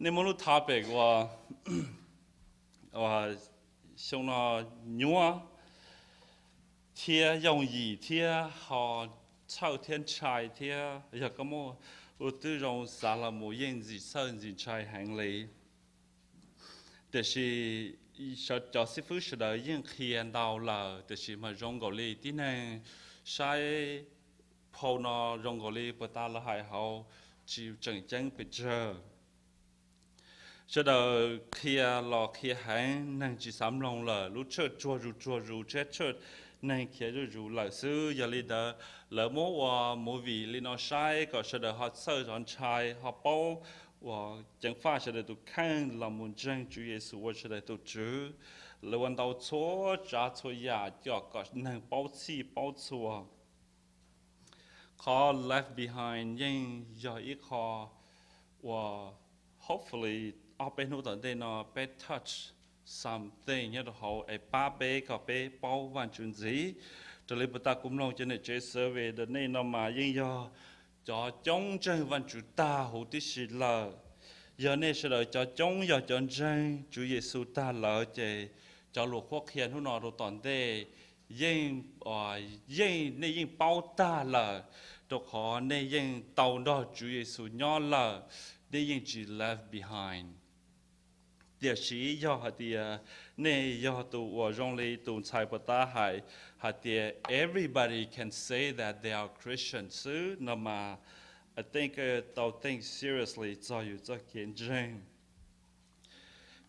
Nej muab lub topic uas, uas xyoo no nyuaj thiab yooj yim thiab ho txhawj thiab ntshai thiab yog koj muaj ua tib zoo xav los mus yeej ntxim txhawj ntxim ntshai heev li. Tiam sis cov xib fwb sawv daws yeej qhia ntau lawm, tiam sis mas zoo nkaus li tib neeg saib phau no zoo nkaus li puag ta lawv hais hauv tsis tseem ceeb pes tsawg. Sawv daws qhia los qhia heev, neeg tsis xav mloog lawm, lub tshawj tsuag zus tsuag zus, tsheb tshawj neeg khiav zuj zus lawm xwb. Yog li ntawd lawv muab ua movie li no saib kom sawv daws ho txhawj ho ntshai ho paub uas ceev faj sawv daws tus kheej los mus ntseeg Tswv Yexus ua sawv daws tus Tswv. Lawv ua ntau txhua tsav txhua yam coj kom neeg paub txhij paub txhua. Qhov Left Behind yeej yog ib qho uas hopefully ob peb hnub tom ntej no peb touch something nyob rau hauv es pab peb kom peb paub Vajtswv ntxiv. Raws li puag ta kuv mloog cov niam tsev survey ntawm nej no mas yeej yog cov coob ntseeg Vajtswv tag huv tib si lawm. Yog nej sawv daws cov coob yog cov ntseeg Tswv Yexus tag lawm ces cov lus qhuab qhia hnub no rau tom ntej yeej, yeej nej yeej paub tag lawm, rau qhov nej yeej tau nrog Tswv Yexus nyob lawm, nej yeej tsis left behind. Tiam sis yog hais tias nej yog tus uas zoo li tus ntxhais puag ta hais, hais tias everybody can say that they are Christian xwb no mas, I think koj tau think seriously txog yus txoj kev ntseeg.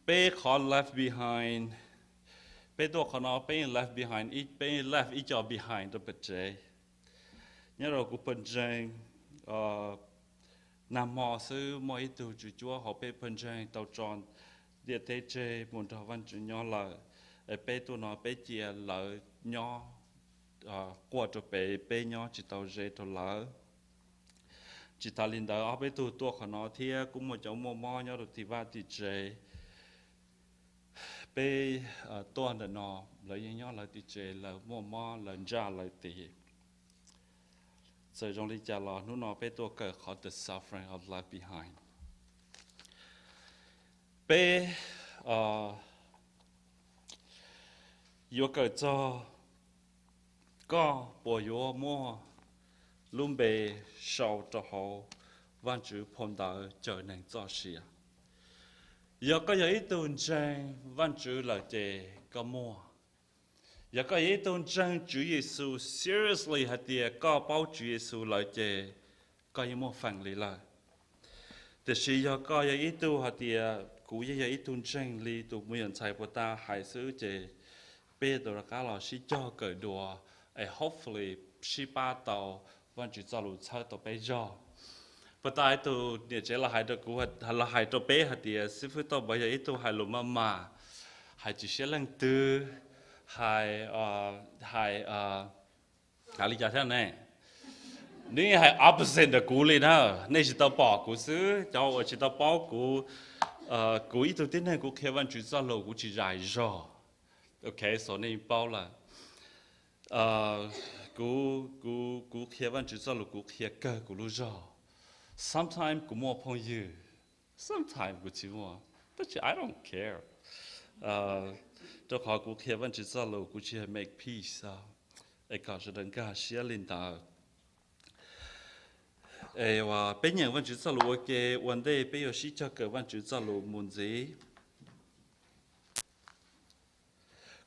Peb qhov left behind, peb tuaj qhov no peb left behind, peb left ib co behind rau pem tsev. Nyob rau kuv pawg ntseeg, nag hmo xwb muaj ib tug tswv cuab hauv peb pawg ntseeg tau tso ntiaj teb tseg mus nrog Vajtswv nyob lawm. Peb tuaj no peb cia lawv nyob, quaj rau pem, peb nyob tsis tau ze rau lawv. Tsis tas li ntawd ob peb tug tuaj qhov no thiab kuj muaj cov muaj mob nyob rau tim vaj tim tsev. Peb tuaj ntawm no lawv yeej nyob lawv tim tsev, lawv muaj mob lawv ntsaj lawv tim. Txawm zoo li cas los hnub no peb tuaj kawm qhov the suffering of left behind. Peb yuav kawm txog koj puas yuav muaj lub npe sau rau hauv Vajtswv phau ntawv cawm neeg txoj sia. Yog koj yog ib tug ntseeg Vajtswv lawm ces koj muaj. Yog koj yog ib tug ntseeg Tswv Yexus seriously hais tias koj paub Tswv Yexus lawm ces koj yeej muaj feem li lawm. Tiam sis yog koj yog ib tug hais tias kuv yeej yog ib tug ntseeg li tus me nyuam ntxhais puag ta hais xwb ces peb yuav tau rov qab los sib cog kawm dua, es hopefully sib pab tau Vajtswv txoj lus txhawb tau peb zog. Puag ta ib tug niam tsev los hais rau kuv, los hais rau peb hais tias xib fwb Tauj Npawv yog ib tug hais lus maj mam, hais tsis siab leej twg, hais, hais, hais li cas thiab ne? Nws hais opposite ntawm kuv li na. Nej tsis tau pom kuv xwb, cov uas tsis tau paub kuv, kuv ib tug tib neeg kuv qhia Vajtswv txoj lus kuv tsis zais zog. Ok, so nej paub lawm. Kuv, kuv, kuv qhia Vajtswv txoj lus kuv qhia kawg kuv lub zog. Sometimes kuv muaj phooj ywg, sometimes kuv tsis muaj, tab sis I don't care. Rau qhov kuv qhia Vajtswv txoj lus kuv tsis make peace, es kom sawv daws nkag siab li ntawd. Es peb nyeem Vajtswv txoj lus ua ke ua ntej peb yuav sib cog kawm Vajtswv txoj lus mus ntxiv.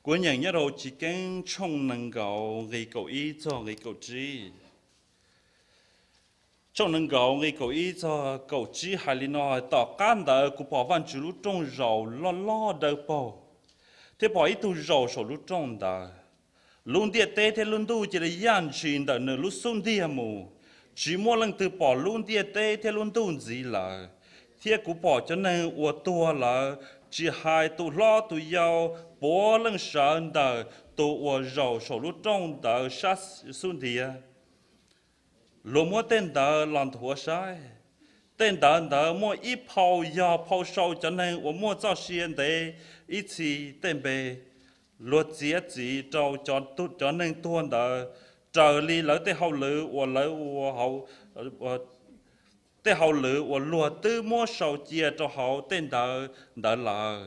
Kuv nyeem nyob rau Chiv Keeb tshooj nees nkaum nqe kaum ib txog nqe kaum tsib. Tshooj nees nkaum nqe kaum ib txog kaum tsib hais li no: Tom qab ntawd kuv pom Vajtswv lub rooj zaum loj loj dawb paug, thiab pom ib tug zaum saum lub rooj ntawd. Lub ntiaj teb thiab lub ntuj cia li yaj ntshis ntawm nws lub xub ntiag mus, tsis muaj leej twg pom lub ntiaj teb thiab lub ntuj ntxiv lawm. Thiab kuv pom cov neeg uas tuag lawm, tsis hais tus hlob tus yau, puav leej sawv ntawm tus uas zaum saum lub rooj ntawd sab xub ntiag. Luag muab tej ntawd los nthuav saib. Tej ntawv ntawd muaj ib phau yog phau sau cov neeg uas muaj txoj sia ntev ib txhis tej npe. Luag txiav txim rau cov neeg tuag ntawd raws li lawv tej hauj lwm uas lawv ua hauv tej hauj lwm uas luag twb muab sau cia rau hauv tej ntawv ntawd lawm.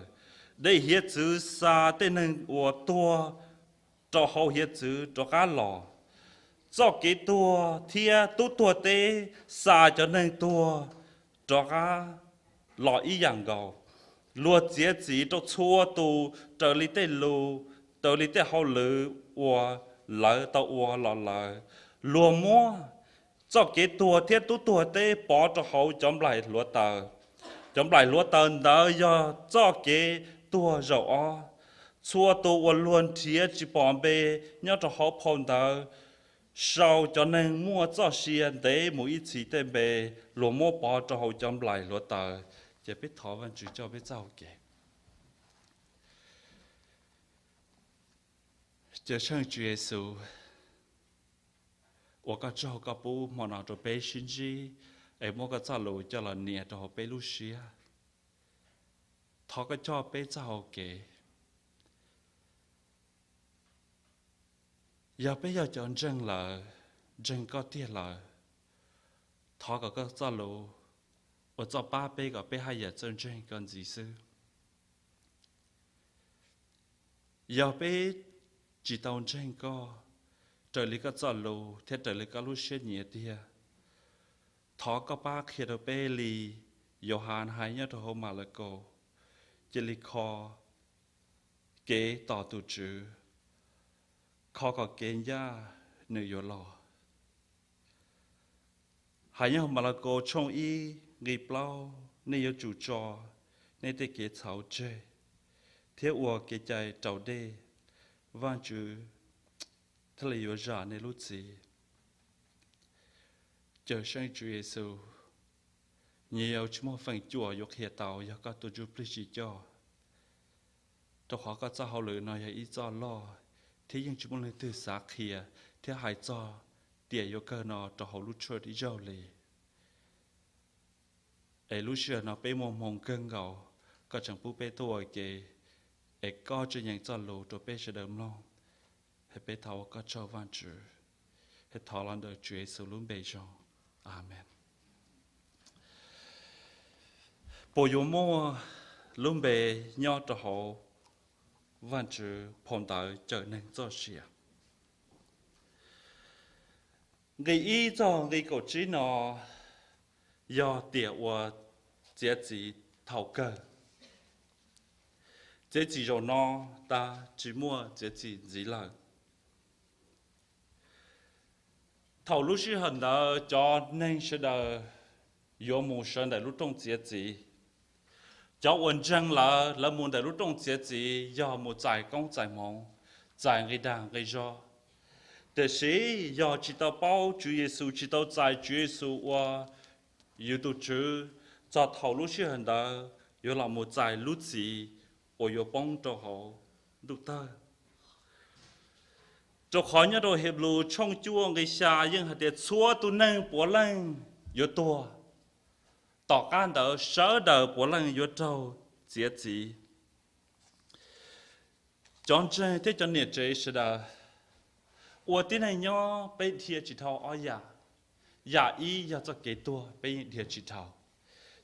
Dej hiav txwv xa tej neeg uas tuag rau hauv hiav txwv rov qab los. Txoj kev tuag thiab tub tuag teb xa cov neeg tuag rov qab los ib yam nkaus. Luag txiav txim rau txhua tus raws li tej lus, raws li tej hauj lwm uas lawv tau ua los lawm. Luag muab txoj kev tuag thiab tub tuag teb pov rau hauv cov nplaim hluav taws. Cov nplaim hluav taws ntawd yog txoj kev tuag zaum ob. Txhua tus uas luag nrhiav tsis pom npe nyob rau hauv phau ntawv sau cov neeg muaj txoj sia ntev mus ib txhis tej npe, luag muab pov rau hauv cov nplaim hluav taws. Ces peb thov Vajtswv coj peb txoj hau kev. Cawm Seej Tswv Yexus, ua koj tsaug koj pub hmo no rau peb sib ntsib es muab koj txoj lus coj los nias rau hauv peb lub siab. Thov koj coj peb txoj hau kev. Yog peb yog cov ntseeg lawm, ntseeg koj tiag lawm, thov kom koj txoj lus ua txoj pab peb kom peb haj yam txawj ntseeg koj ntxiv xwb. Yog peb tsis tau ntseeg koj raws li koj txoj lus thiab raws li koj lub siab nyiam tiag, thov koj pab qhia rau peb li Yauhas hais nyob rau hauv Malakaus, cia li kho kev tos tus Tswv, kho kom kev ncaj nws yuav los. Hais nyob hauv Malakaus tshooj ib nqe plaub, nej yuav tsum tso nej tej kev txhaum tseg thiab ua kev cai raus dej, Vajtswv thiaj li yuav zam nej lub txim. Cawm Seej Tswv Yexus, nyias yuav tsis muaj feem cuam yuav qhia tau yog koj tus Ntsuj Plig tsis coj, rau qhov koj txoj hauj lwm no yog ib txoj loj thiab yeej tsis muaj leej twg xav qhia thiab hais txog tiam yuav kawg no rau hauv lub tsheb ib zaug li. Es lub sij hawm no peb muaj hmoo kawg nkaus, koj tseem pub peb tuaj ua ke, es koj tseem yeem txoj lus rau peb sawv daws mloog. Es peb thov ua koj tsaug Vajtswv, es thov los ntawm Tswv Yexus lub npe zoo. Amees. Puas yuav muaj lub npe nyob rau hauv Vajtswv phau ntawv cawm neeg txoj sia? Nqe ib txog nqe kaum tsib no yog tiam uas txiav txim thaum kawg. Txiav txim zaum no tas, tsis muaj txiav txim ntxiv lawm. Thaum lub sij hawm ntawd cov neeg sawv daws yuav mus sawv ntawm lub rooj txiav txim. Cov uas ntseeg lawm, lawv mus ntawm lub rooj txiav txim yog mus txais koob txais hmoov, txais nqi dag nqi zog. Tiam sis yog tsis tau paub Tswv Yexus, tsis tau txais Tswv Yexus ua yus tus Tswv, txog thaum lub sij hawm ntawd yuav los mus txais lub txim uas yuav poob rau hauv ntuj tawg. Rau qhov nyob rau Henplais tshooj cuaj nqi xya yeej hais tias txhua tus neeg puav leej yuav tuag, tom qab ntawd sawv daws puav leej yuav raug txiav txim. Cov ntseeg thiab cov niam tsev sawv daws, ua tib neeg nyob peb dhia tsis dhau ob yam. Yam ib yog txoj kev tuag peb yeej dhia tsis dhau.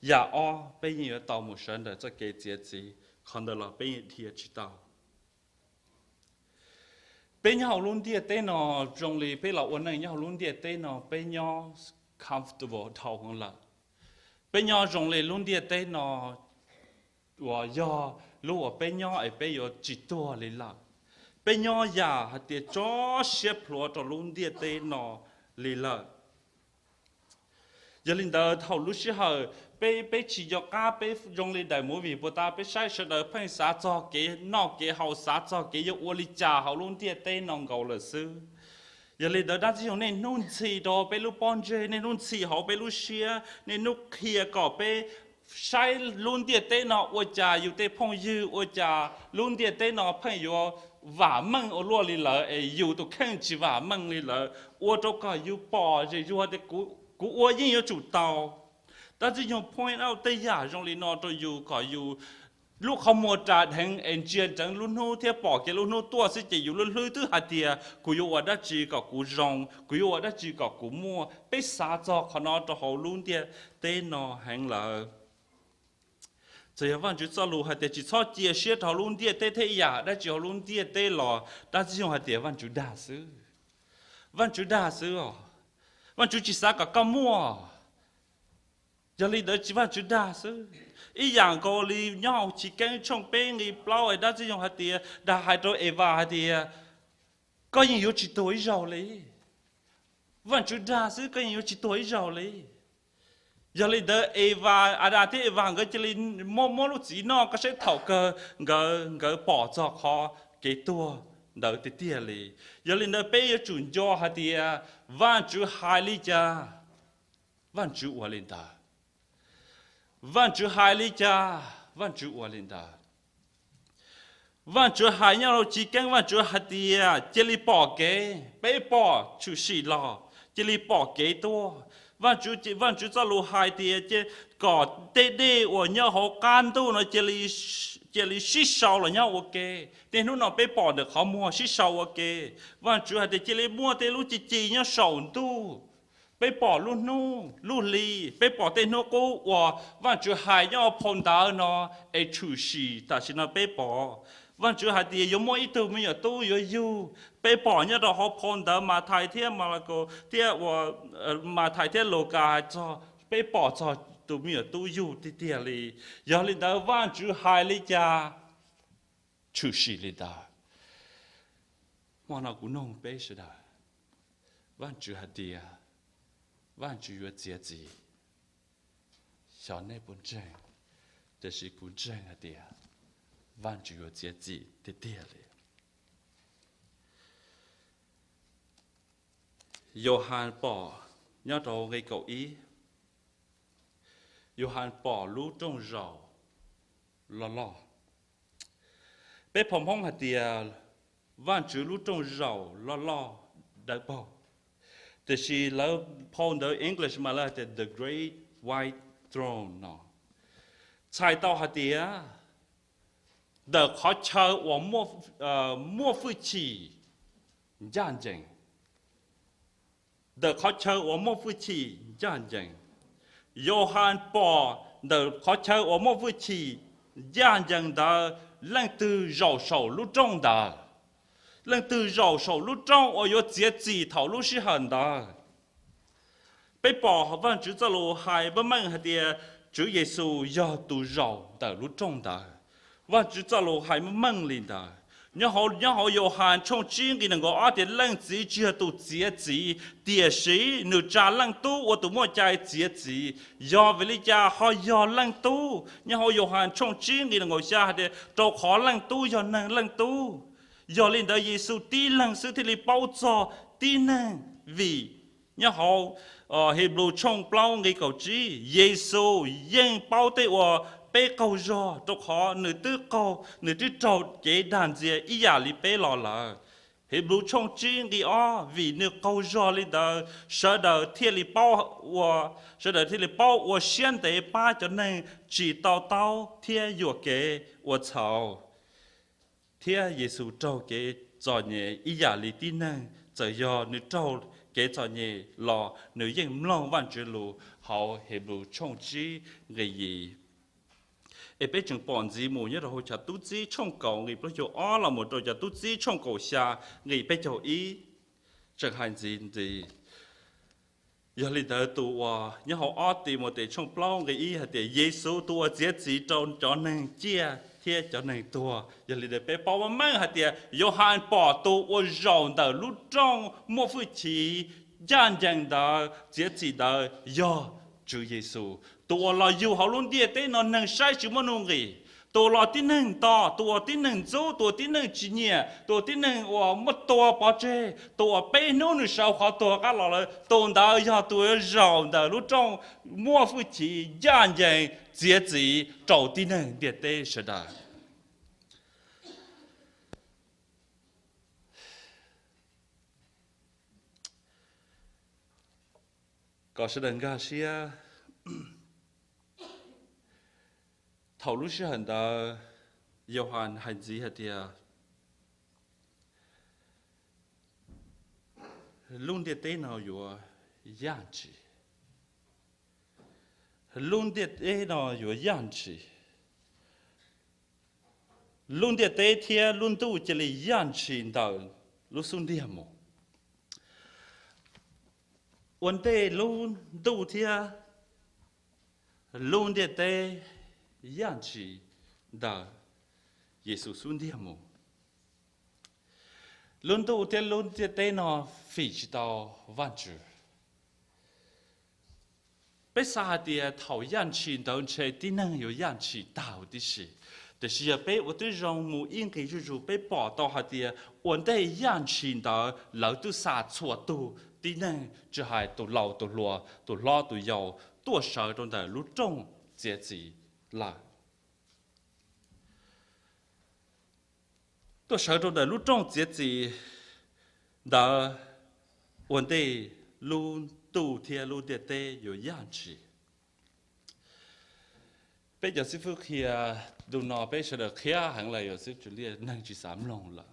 Yam ob peb yeej yuav tau mus sawv ntawm txoj kev txiav txim, qhov ntawd los peb yeej dhia tsis tau. Peb nyob hauv lub ntiaj teb no, zoo li peb los ua neej nyob hauv lub ntiaj teb no peb nyob comfortable dhau heev lawm. Peb nyob zoo li lub ntiaj teb no uas yog lub uas peb nyob es peb yuav tsis tuag li lawm. Peb nyob yam hais tias tso siab plhuav rau lub ntiaj teb no li lawm. Yog li ntawd thaum lub sij hawm peb, peb tsis nco qab, peb zoo li daim movie puas tas, peb saib sawv daws pheej xav txog kev noj kev haus, xav txog kev yuav ua li cas hauv lub ntiaj teb no nkaus lawm xwb. Yog li ntawd dab ntxwg nyoog niaj hnub ntxhi rau peb lub pob ntseg, niaj hnub ntxhi hauv peb lub siab, niaj hnub qhia kom peb saib lub ntiaj teb no ua cas yus tej phooj ywg, ua cas lub ntiaj teb no pheej yuav vam meej ua luaj li lawm es yus tus kheej tsis vam meej li lawm, ua rau kom yus pom zem zuag tias kuv ua yeej yuav tsum tau. Dab ntxwg nyoog point out tej yam zoo li no rau yus kom yus lub qhov muag ras dheev es ntsia ntsoov lub hnub thiab pom kev lub hnub tuaj xwb ces yus lub hlwb twb hais tias kuv yuav ua dab tsi kom kuv zoo, kuv yuav ua dab tsi kom kuv muaj. Peb xav txog qhov no rau hauv lub ntiaj teb no heev lawm. Txawm yog Vajtswv txoj lus hais tias tsis txhob cia siab rau hauv lub ntiaj teb thiab ib yam dab tsi hauv lub ntiaj teb los dab tsi yog hais tias Vajtswv dag xwb. Vajtswv dag xwb os. Vajtswv tsis xav kom koj muaj. Yog li ntawd tsis Vajtswv dag xwb. Ib yam nkaus li nyob hauv Chiv Keeb tshooj peb nqe plaub es dab tsi yog hais tias dag hais rau Evas hais tias koj yeej yuav tsis tuag ib zaug li. Vajtswv dag xwb, koj yeej yuav tsis tuag ib zaug li. Yog li ntawd Evas, Adas thiab Evas nkawd cia li muab muab lub txiv noj koj saib thaum kawg nkawd nkawd pom txog qhov kev tuag ntawd tiag tiag li. Yog li ntawd peb yuav tsum nco hais tias Vajtswv hais li cas, Vajtswv ua li ntawd. Vajtswv hais li cas, Vajtswv ua li ntawd. Vajtswv hais nyob rau Chiv Keeb, Vajtswv hais tias cia li pom kev, peb pom tshwm sim los cia li pom kev tuaj. Vajtswv, Vajtswv txoj lus hais tias kom tej dej uas nyob hauv qab ntuj no cia li sib sau los nyob ua ke. Tej hnub no peb pom ntawm qhov muag sib sau ua ke. Vajtswv hais tias cia li muaj tej lub ci ci nyob saum ntuj. Peb pom lub hnub lub hli, peb pom tej hnub qub uas Vajtswv hais nyob hauv phau ntawv no es tshwm sim tam sim no peb pom. Vajtswv hais tias yuav muaj ib tug me nyuam tub yuav yug. Peb pom nyob rau hauv phau ntawv Mathais thiab Malakaus thiab uas Mathais thiab Lukas hais txog, peb pom txog tus me nyuam tub yug tiag tiag li. Yog li ntawd Vajtswv hais li cas tshwm sim li ntawd. Hmo no kuv nug peb sawv daws, Vajtswv hais tias Vajtswv yuav txiav txim, xyov nej puas ntseeg, tiam sis kuv ntseeg hais tias Vajtswv yuav txiav txim tiag tiag li. Yauhas pom nyob rau nqe kaum ib, Yauhas pom lub rooj zaum loj loj. Peb phau Hmoob hais tias Vajtswv lub rooj zaum loj loj dawb paug, tiam sis lawv phau ntawv English mas lawv hais tias the great white throne no, txhais tau hais tias ntawm qhov chaw uas muaj fwj chim ncaj ncees. Ntawm qhov chaw uas muaj fwj chim ncaj ncees. Yauhas pom ntawm qhov chaw uas muaj fwj chim ncaj ncees ntawd leej twg zaum saum lub rooj ntawd. Leej twg zaum saum lub rooj uas yuav txiav txim thaum lub sij hawm ntawd. Peb pom Vajtswv txoj lus hais meej meej hais tias Tswv Yexus yog tus zaum ntawm lub rooj ntawd. Vajtswv txoj lus hais meej meej li ntawd. Nyob hauv, nyob hauv Yauhas tshooj tsib nqe nees nkaum ob tias leej txiv tsis yog tus txiav txim, tiam sis nws tsa leej tub ua tus muaj cai txiav txim. Yog vim li cas ho yog leej tub? Nyob hauv Yauhas tshooj tsib nqe nees nkaum xya hais tias rau qhov leej tub yog neeg leej tub. Yog li ntawd Yexus tib leeg xwb thiaj li paub txog tib neeg, vim nyob hauv Hebrews tshooj plaub nqe kaum tsib, Yexus yeej paub tej uas peb qaug zog, rau qhov nws twb qaug, nws twb raug kev dag ntxias ib yam li peb los lawm. Hebrews tshooj tsib nqe ob, vim nws qaug zog li ntawd, sawv daws thiaj li paub ua, sawv daws thiaj li paub ua siab ntev pab cov neeg tsis to taub thiab yuam kev ua txhaum. Thiab Yexus raug kev txom nyem ib yam li tib neeg, txawm yog nws raug kev txom nyem los nws yeej mloog Vajtswv lus hauv Hebrews tshooj tsib nqe yim. Es peb tseem pom ntxiv mus nyob rau hauv Cov Tub Txib tshooj kaum nqe plaub caug ob los mus rau Cov Tub Txib tshooj kaum xya nqe peb caug ib, tseem hais ntxiv ntxiv. Yog li ntawd tus uas nyob hauv ob Timautes tshooj plaub nqe ib hais tias Yexus tus uas txiav txim rau cov neeg ciaj thiab cov neeg tuag. Yog li ntawd peb paub meej meej hais tias Yauhas pom tus uas zaum ntawm lub rooj muaj fwj chim ncaj ncees ntawd txiav txim ntawd yog Tswv Yexus, tus uas los yug hauv lub ntiaj teb no neeg saib tsis muaj nuj nqis, tus uas los tib neeg nto, tus uas tib neeg ntxub, tus uas tib neeg tsis nyiam, tus uas tib neeg uas muab tua pov tseg, tus uas peb hnub nws sawv qhov tuag qab los lawm, tus ntawd yog tus uas zaum ntawm lub rooj muaj fwj chim ncaj ncees txiav txim rau tib neeg ntiaj teb sawv daws. Kom sawv daws nkag siab. Thaum lub sij hawm ntawd, Yauhas hais ntxiv hais tias, lub ntiaj teb no yuav yaj ntshis. Lub ntiaj teb no yuav yaj ntshis. Lub ntiaj teb thiab lub ntuj cia li yaj ntshis ntawm lub xub ntiag mus. Ua ntej lub ntuj thiab lub ntiaj teb yaj ntshis ntawm Yexus xub ntiag mus, lub ntuj thiab lub ntiaj teb no fim tsis tau Vajtswv. Peb xav hais tias thaum yaj ntshis ntawd ntshe tib neeg yuav yaj ntshis tag huv tib si. Tiam sis yog peb ua tib zoo mus ib nqis zuj zus, peb pom tau hais tias ua ntej yaj ntshis ntawd lawv twb xa txhua tus tib neeg, tsis hais tus laus tus hluas, tus hlob tus yau, tuaj sawv rau ntawm lub rooj txiav txim lawm. Tuaj sawv rau ntawm lub rooj txiav txim ntawd ua ntej lub ntuj thiab lub ntiaj teb yuav yaj ntshis. Peb cov xib fwb qhia, ntu no peb sawv daws qhia heev lawm, yog xib fwb Tsuas Liaj neeg tsis xav mloog lawm.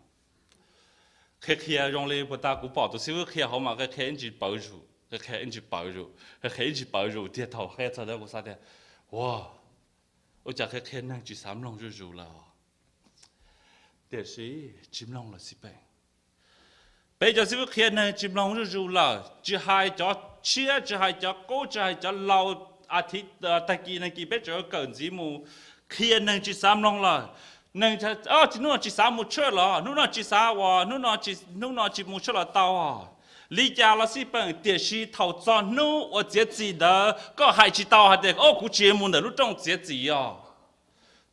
Qhia qhia zoo li puag ta kuv pom tus xib fwb qhia hauv mas qhia qhia ib ntsis pawv zus, qhia qhia ib ntsis pawv zus, qhia qhia ib ntsis pawv zus tiag. Thaum qhia txog ntawd kuv xav tias, ua, ua cas qhia qhia neeg tsis xav mloog zuj zus lawm. Tiam sis tsis mloog lawm xij peem. Peb cov xib fwb qhia neeg tsis mloog zuj zus lawm, tsis hais cov tshiab, tsis hais cov qub, tsis hais cov laus, a thiv, tag kis neeg kis peb tseem kawm ntxiv mus, qhia neeg tsis xav mloog lawm. Neeg, hnub no tsis xav mus tshwj los, hnub no tsis xav uas, hnub no tsis mus tshwj los tau. Li cas los xij peem, tiam sis thaum txog hnub uas txiav txim ntawd koj hais tsis tau hais tias, o, kuv tsis mus ntawm lub rooj txiav txim os.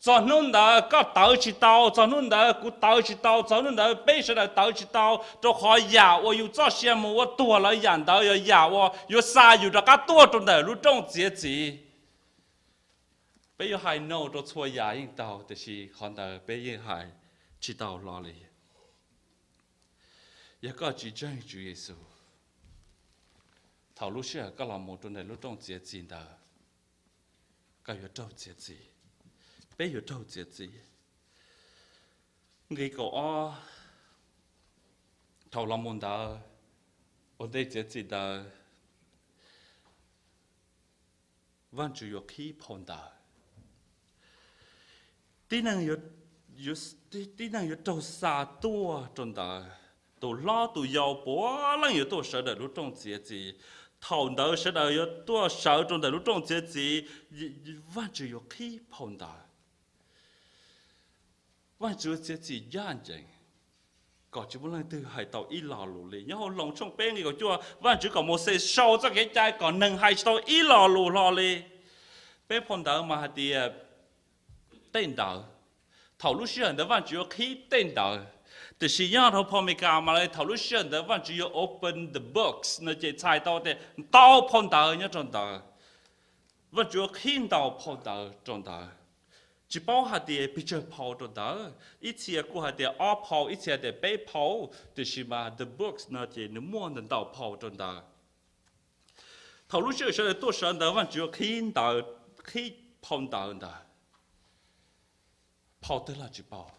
Txog hnub ntawd koj tawv tsis tau, txog hnub ntawd kuv tawv tsis tau, txog hnub ntawd peb sawv daws tawv tsis tau, rau qhov yam uas yus txoj sia mus ua tuag lawm yam ntawd yog yam uas yuav xa yus rov qab tuaj rau ntawm lub rooj txiav txim. Peb yuav hais no rau txhua yam yeej tau, tiam sis qhov ntawd peb yeej hais tsis tau hlo li. Yog koj tsis ntseeg Tswv Yexus, thaum lub sij hawm koj los mus rau ntawm lub rooj txiav txim ntawd, koj yuav raug txiav txim. Peb yuav raug txiav txim. Nqe kaum ob, thaum los mus ntawd, ua ntej txiav txim ntawd, Vajtswv yuav qhib phau ntawv. Tib neeg yuav, tib neeg yuav raug xa tuaj rau ntawd. Tus hlob tus yau puav leej yuav tuaj sawv ntawm lub rooj txiav txim. Thaum ntawd sawv daws yuav tuaj sawv rau ntawm lub rooj txiav txim, Vajtswv yuav qhib phau ntawv. Vajtswv txiav txim ncaj ncees, kom tsis muaj leej twg hais tau ib lo lus li. Nyob hauv Loos tshooj peb nqe kaum cuaj, Vajtswv kom Mauxes sau txoj kev cai kom neeg hais tsis tau ib lo lus hlo li. Peb phau ntawv mas hais tias tej ntawv. Thaum lub sij hawm ntawd Vajtswv yuav qhib tej ntawv. Tiam sis nyob rau phau Amelikas mas thaum lub sij hawm ntawd Vajtswv yuav open the books no ces txhais tau tias ntau phau ntawv nyob rau ntawd. Vajtswv yuav qhib ntau phau ntawv rau ntawd. Tsis paub hais tias pes tsawg phau rau ntawd, ib txhia kuj hais tias ob phau, ib txhia hais tias peb phau, tiam sis mas the books no ces nws muaj ntau ntau phau rau ntawd. Thaum lub sij hawm sawv daws tuaj sawv ntawd Vajtswv yuav qhib ntawv, qhib phau ntawv ntawd. Phau twg los tsis paub,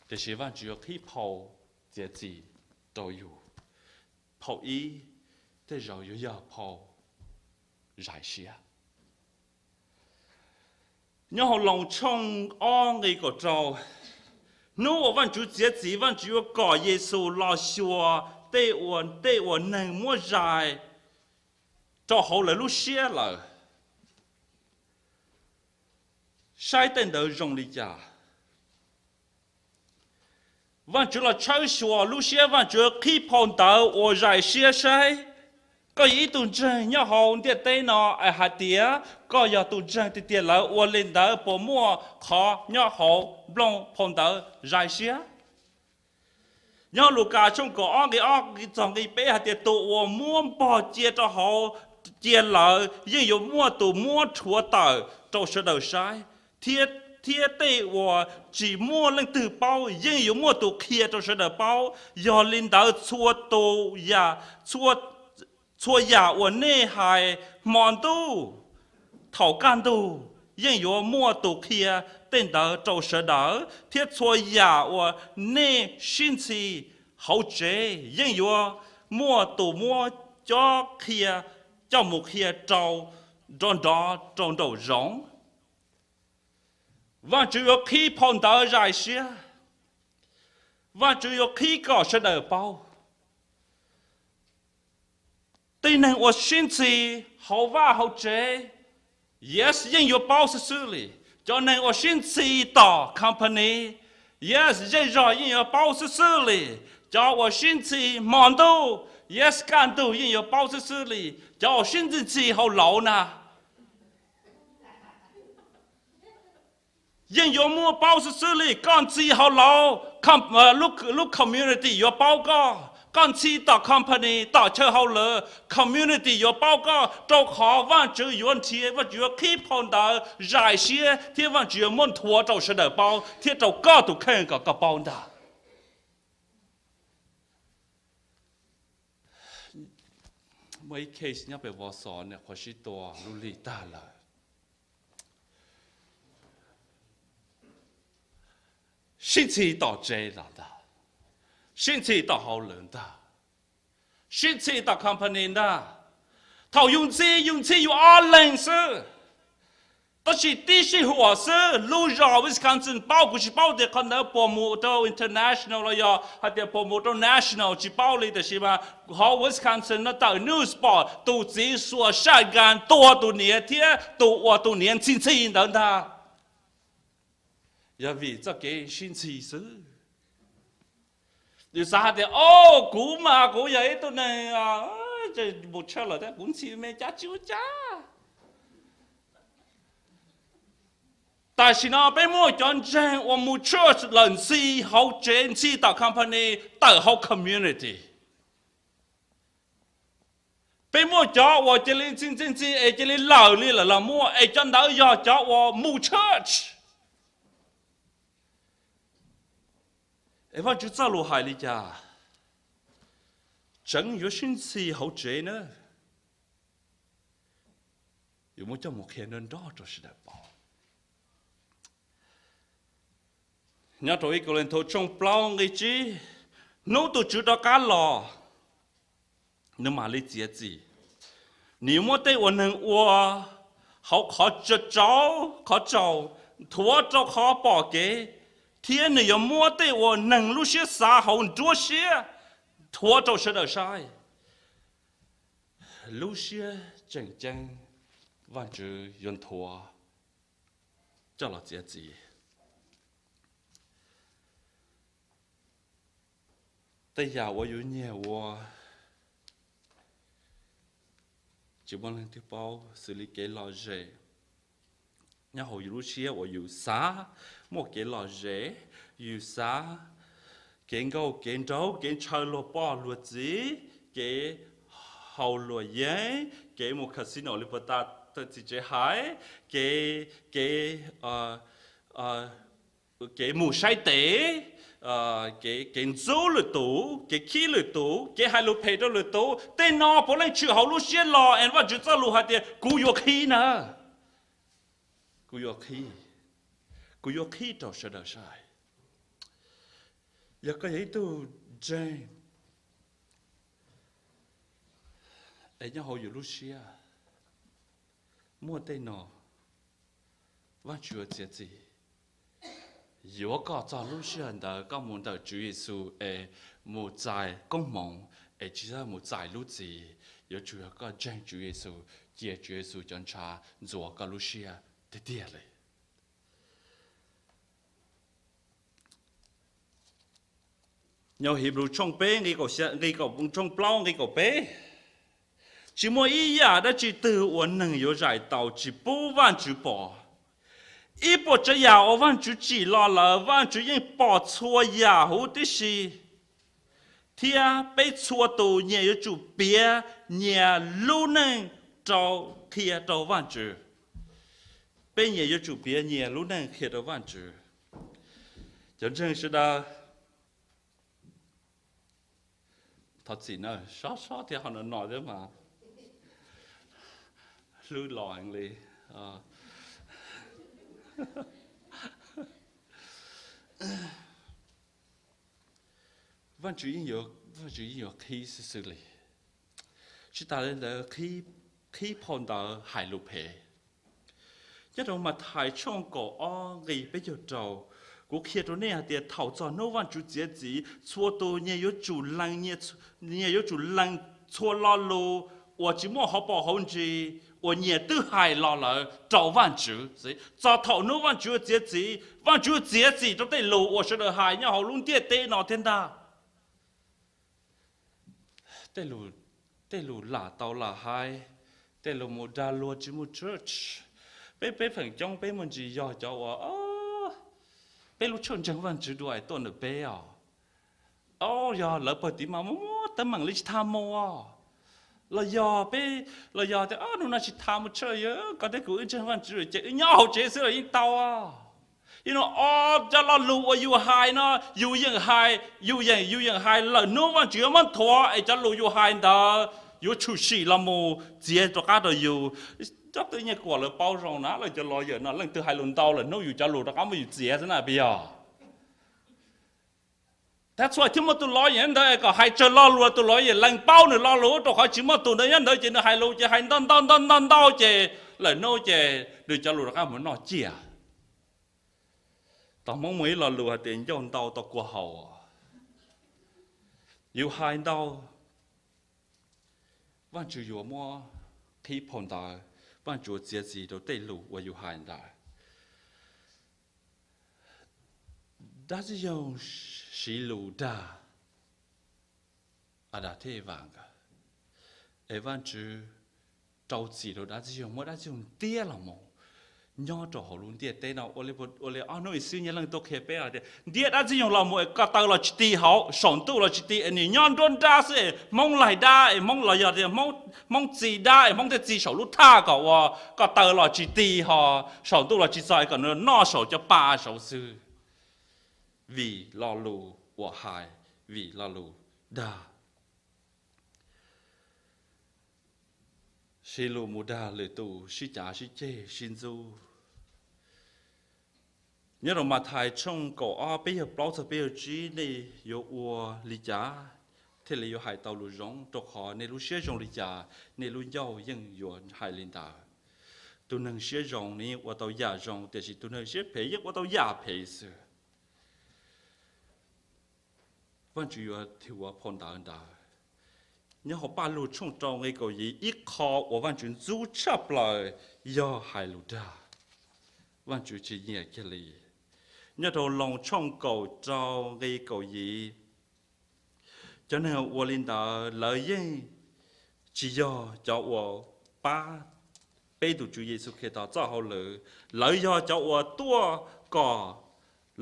tiam sis Vajtswv yuav qhib phau txiav txim rau yus. Phau ib, tej zaum yuav yog phau zais siab. Nyob hauv Loos tshooj ob nqe kaum rau, hnub uas Vajtswv txiav txim, Vajtswv yuav kom Yexus los xyuas tej uas, tej uas neeg muab zais rau hauv lawv lub siab lawm, saib tej ntawd zoo li cas. Vajtswv los tshawb xyuas lub siab, Vajtswv qhib phau ntawv uas zais siab saib. Koj yog ib tug ntseeg nyob hauv ntiaj teb no, hais tias koj yog tus ntseeg tiag tiag lawm, ua li ntawd puas muaj qhov nyob hauv nplooj phau ntawv zais siab? Nyob Lukas tshooj kaum ob nqe ob txog nqe peb hais tias tus uas muab npog cia rau hauv, cia lawm yeej yuav muaj tus muab rhuav tawm rau sawv daws saib, thiab tej uas tsis muaj leej twg paub yeej yuav muaj tus qhia rau sawv daws paub. Yog li ntawd txhua tus, txhua yam uas nej hais hmo ntuj, thaum kaj ntug, yeej yuav muaj tus qhia tej ntawd rau sawv daws, thiab txhua yam uas nej sib ntxhi hauv tsev yeej yuav muaj tus muab coj qhia, coj mus qhia rau nrov nrov rau nraum zoov. Vajtswv yuav qhib phau ntawv zais siab. Vajtswv yuav qhib kom sawv daws paub. Tej neeg uas sib ntxhi hauv vaj hauv tsev, yes, yeej yuav paub xwb xwb li. Cov neeg uas sib ntxhi tom company, yes, zej zog yeej yuav paub xwb xwb li. Cov uas sib ntxhi hmo ntuj, yes, kaj ntug yeej yuav paub xwb xwb li. Cov uas sib ntxhi ntxhi hauv lauv na, yeej yuav muaj paub xwb xwb li. Koj ntxhi hauv lauv, lub community yuav paub koj. Koj ntxhi tom company, tom chaw hauj lwm, community yuav paub koj, rau qhov Vajtswv yuav nrhiav, Vajtswv yuav qhib phau ntawv zais siab, thiab Vajtswv yuav muab nthuav rau sawv daws paub, thiab rau koj tus kheej kom koj paub ntag. Muaj ib case nyob pem Vos Xos, nws qhuav sib tua lub lig tag lawm. Sib ntxhi tom tsev los ntag, sib ntxhi tom hauj lwm ntag, sib ntxhi tom company ntag. Thaum yus ntxhi, yus ntxhi yus ob leeg xwb. Tab sis tib sij huam xwb, lub zos Wisconsin paub, kuv tsis paub tias qhov ntawd puas mus rau international los yog hais tias puas mus rau national, tsis paub li, tab sis mas hauv Wisconsin no tawm news pom tus txiv xuas shotgun tua tus niam thiab tus uas tus niam ntxhi ntxhi ntawd ntag. Yog vim txoj kev sib ntxhi xwb. Yus xav hais tias, o, kuv mas kuv yog ib tug neeg mus church lawm thiab kuv ntxhi me cas tsis ua cas. Tam sim no peb muaj cov ntseeg uas mus church lawm ntxhi hauv tsev, ntxhi tom company, tawm hauv community. Peb muaj cov uas cia li ntxhi ntxhi ntxhi es cia li lawm li lawm los muaj, es cov ntawd yog cov uas mus church. Es Vajtswv txoj lus hais li cas? Tseem yuav sib ntxhi hauv tsev na. Yuav muab coj mus qhia nrov nrov rau sawv daws paub. Nyob rau ib Kauleethaus tshooj plaub nqe tsib, hnub tus Tswv rov qab los, nws mam li txiav txim. Nws yuav muab tej uas neeg ua hauv qhov tsaus, qhov tsaus nthuav rau qhov pom kev, thiab nws yuav muab tej uas neeg lub siab xav hauv nruab siab nthuav rau sawv daws saib. Lub siab tseem ceeb Vajtswv yuav nthuav coj los txiav txim. Tej yam uas yus nyiag ua tsis muaj leej twg paub, xws li kev lom zem nyob hauv yus lub siab uas yus xav muaj kev lom zem, yus xav kev nkauj kev nraug, kev ntshaw luag poj luag txiv, kev haus luam yeeb, kev mus casino li puag ta txis tsev hais, kev, kev, kev mus saib tes, kev, kev ntxub lwm tus, kev khib lwm tus, kev hais lus phem rau lwm tus, tej no puav leej tshwm hauv lub siab los es Vajtswv txoj lus hais tias kuv yuav qhib na. Kuv yuav qhib, kuv yuav qhib rau sawv daws saib. Yog koj yog ib tug ntseeg es nyob hauv yus lub siab muaj tej no, Vajtswv yuav txiav txim. Yuav koj txog lub sij hawm ntawd koj mus ntawm Tswv Yexus es mus txais koob hmoov, es tsis yog mus txais lub txim. Yuav tsum yog koj ntseeg Tswv Yexus, cia Tswv Yexus cov ntshav ntxuav koj lub siab tiag tiag li. Nyob Hebrew tshooj peb, nqe kaum, tshooj plaub nqe kaum peb, tsis muaj ib yam dab tsi twg uas neeg yuav zais tau tsis pub Vajtswv pom. Ib puas tsav yam uas Vajtswv tsim los lawm Vajtswv yeej pom txhua yam huv tib si, thiab peb txhua tus nyias yuav tsum piav nyias lub neej rau, qhia rau Vajtswv. Peb nyias yuav tsum piav nyias lub neej qhia rau Vajtswv. Cov ntseeg sawv daws, thov txim na, sob sob thiab ho no no thiab mas hlub los li. Vaajtswv, Vaajtswv yeej yuav qhib xwb xwb li. Tsis tas li ntawd, qhib phau ntawv hais lus phem. Nyob rau Mathais tshooj kaum ob nqe peb caug rau, kuv qhia rau nej hais tias thaum txog hnub Vaajtswv txiav txim, txhua tus nyias yuav tsum lees, nyias yuav tsum lees txhua lo lus uas tsis muaj hauv paus hauv ntsis uas nyias twb hais los lawm rau Vaajtswv. Txog thaum hnub Vaajtswv txiav txim, Vaajtswv txiav txim rau tej lus uas sawv daws hais nyob hauv lub ntiaj teb no thiab ntag. Tej lus lam tau lam hais, tej lus mus dag luag tsis muaj church. Peb, peb feem coob peb muaj ntsis yog cov uas peb lub church ntseeg Vaajtswv dua es tuaj ntawm peb os. Yog lawv pawg tiv mas muaj teeb meem li tsis tau mus os. Los yog peb, los yog tias hnub no tsis tau mus church, koj thiab kuv wb ntseeg Vaajtswv ces wb nyob hauv tsev xwb los yeej tau. Ib no, cov lo lus uas yus hais no, yus yeem hais, yus yeem, yus yeem hais lawm hnub Vaajtswv yuav muab nthuav es cov lus yus hais ntawd yuav tshwm sim los mus txiav rov qab rau yus. Cov twb nyiaj kuam lawv paub zoo na, lawv cov lawyer no leej twg hais lus ntau lawm hnub yus cov lus rov qab muab yus txiav xwb na, puas yog? Tab txhua thiab muaj tus lawyer ntawd kom hais tsawg lo lus tus lawyer lees paub nws lo lus, rau qhov tsis muaj tus ntawd nyob ntawd ces nws hais lus ces hais ntau ntau ntau ntau ntau ces lawm hnub ces nws cov lus rov qab mus noj ciaj. Tau Hmoob muaj ib lo lus hais tias ncauj ntau tau kua haus. Yus hais ntau, Vaajtswv yuav muab qhib phau ntawv, Vaajtswv yuav txiav txim rau tej lus uas yus hais ntawd. Dab Ntxwg Yoog siv lus dag Adas thiab Evas nkawd, es Vaajtswv rau txim rau Dab Ntxwg Yoog, muab Dab Ntxwg Yoog ntiab los mus nyob rau hauv lub ntiaj teb no. Ua li ob hnub ib xwb Nyiaj Leej tuaj qhia peb hais tias ntiab Dab Ntxwg Yoog los mus es ko taw los tsis ti hauv, saum ntuj los tsis ti, es nws nyob nruab nrab xwb es Hmoob laig dab es Hmoob los yog tias Hmoob txi dab es Hmoob thiaj txi saum lub thaj kom ua ko taw los tsis ti ho saum ntuj los tsis txog es kom nws noj saum cov pa saud xwb. Vim lo lus uas hais, vim lo lus dag. Siv lus mus dag lwm tus, sib cav sib ceg sib ntxub. Nyob rau Mathais tshooj kaum ob peb caug plaub txog peb caug tsib, nej yuav ua li cas thiaj li yuav hais tau lus zoo? Rau qhov nej lub siab zoo li cas, nej lub ncauj yeej yuav hais li ntawd. Tus neeg siab zoo nws yeej ua tau yam zoo, tiam sis tus neeg siab phem yeej ua tau yam phem xwb. Vaajtswv yuav thuav phau ntawv ntawd. Nyob hauv Paj Lug tshooj rau nqe kaum yim, ib qho uas Vaajtswv ntxub tshaj plaws yog hais lus dag. Vaajtswv tsis nyiam kiag li. Nyob rau Loos tshooj kaum rau nqe kaum yim, cov neeg ua li ntawd lawv yeej tsis yog cov uas pab peb tus Tswv Yexus Khetos txoj hauj lwm, lawv yog cov uas tuaj kom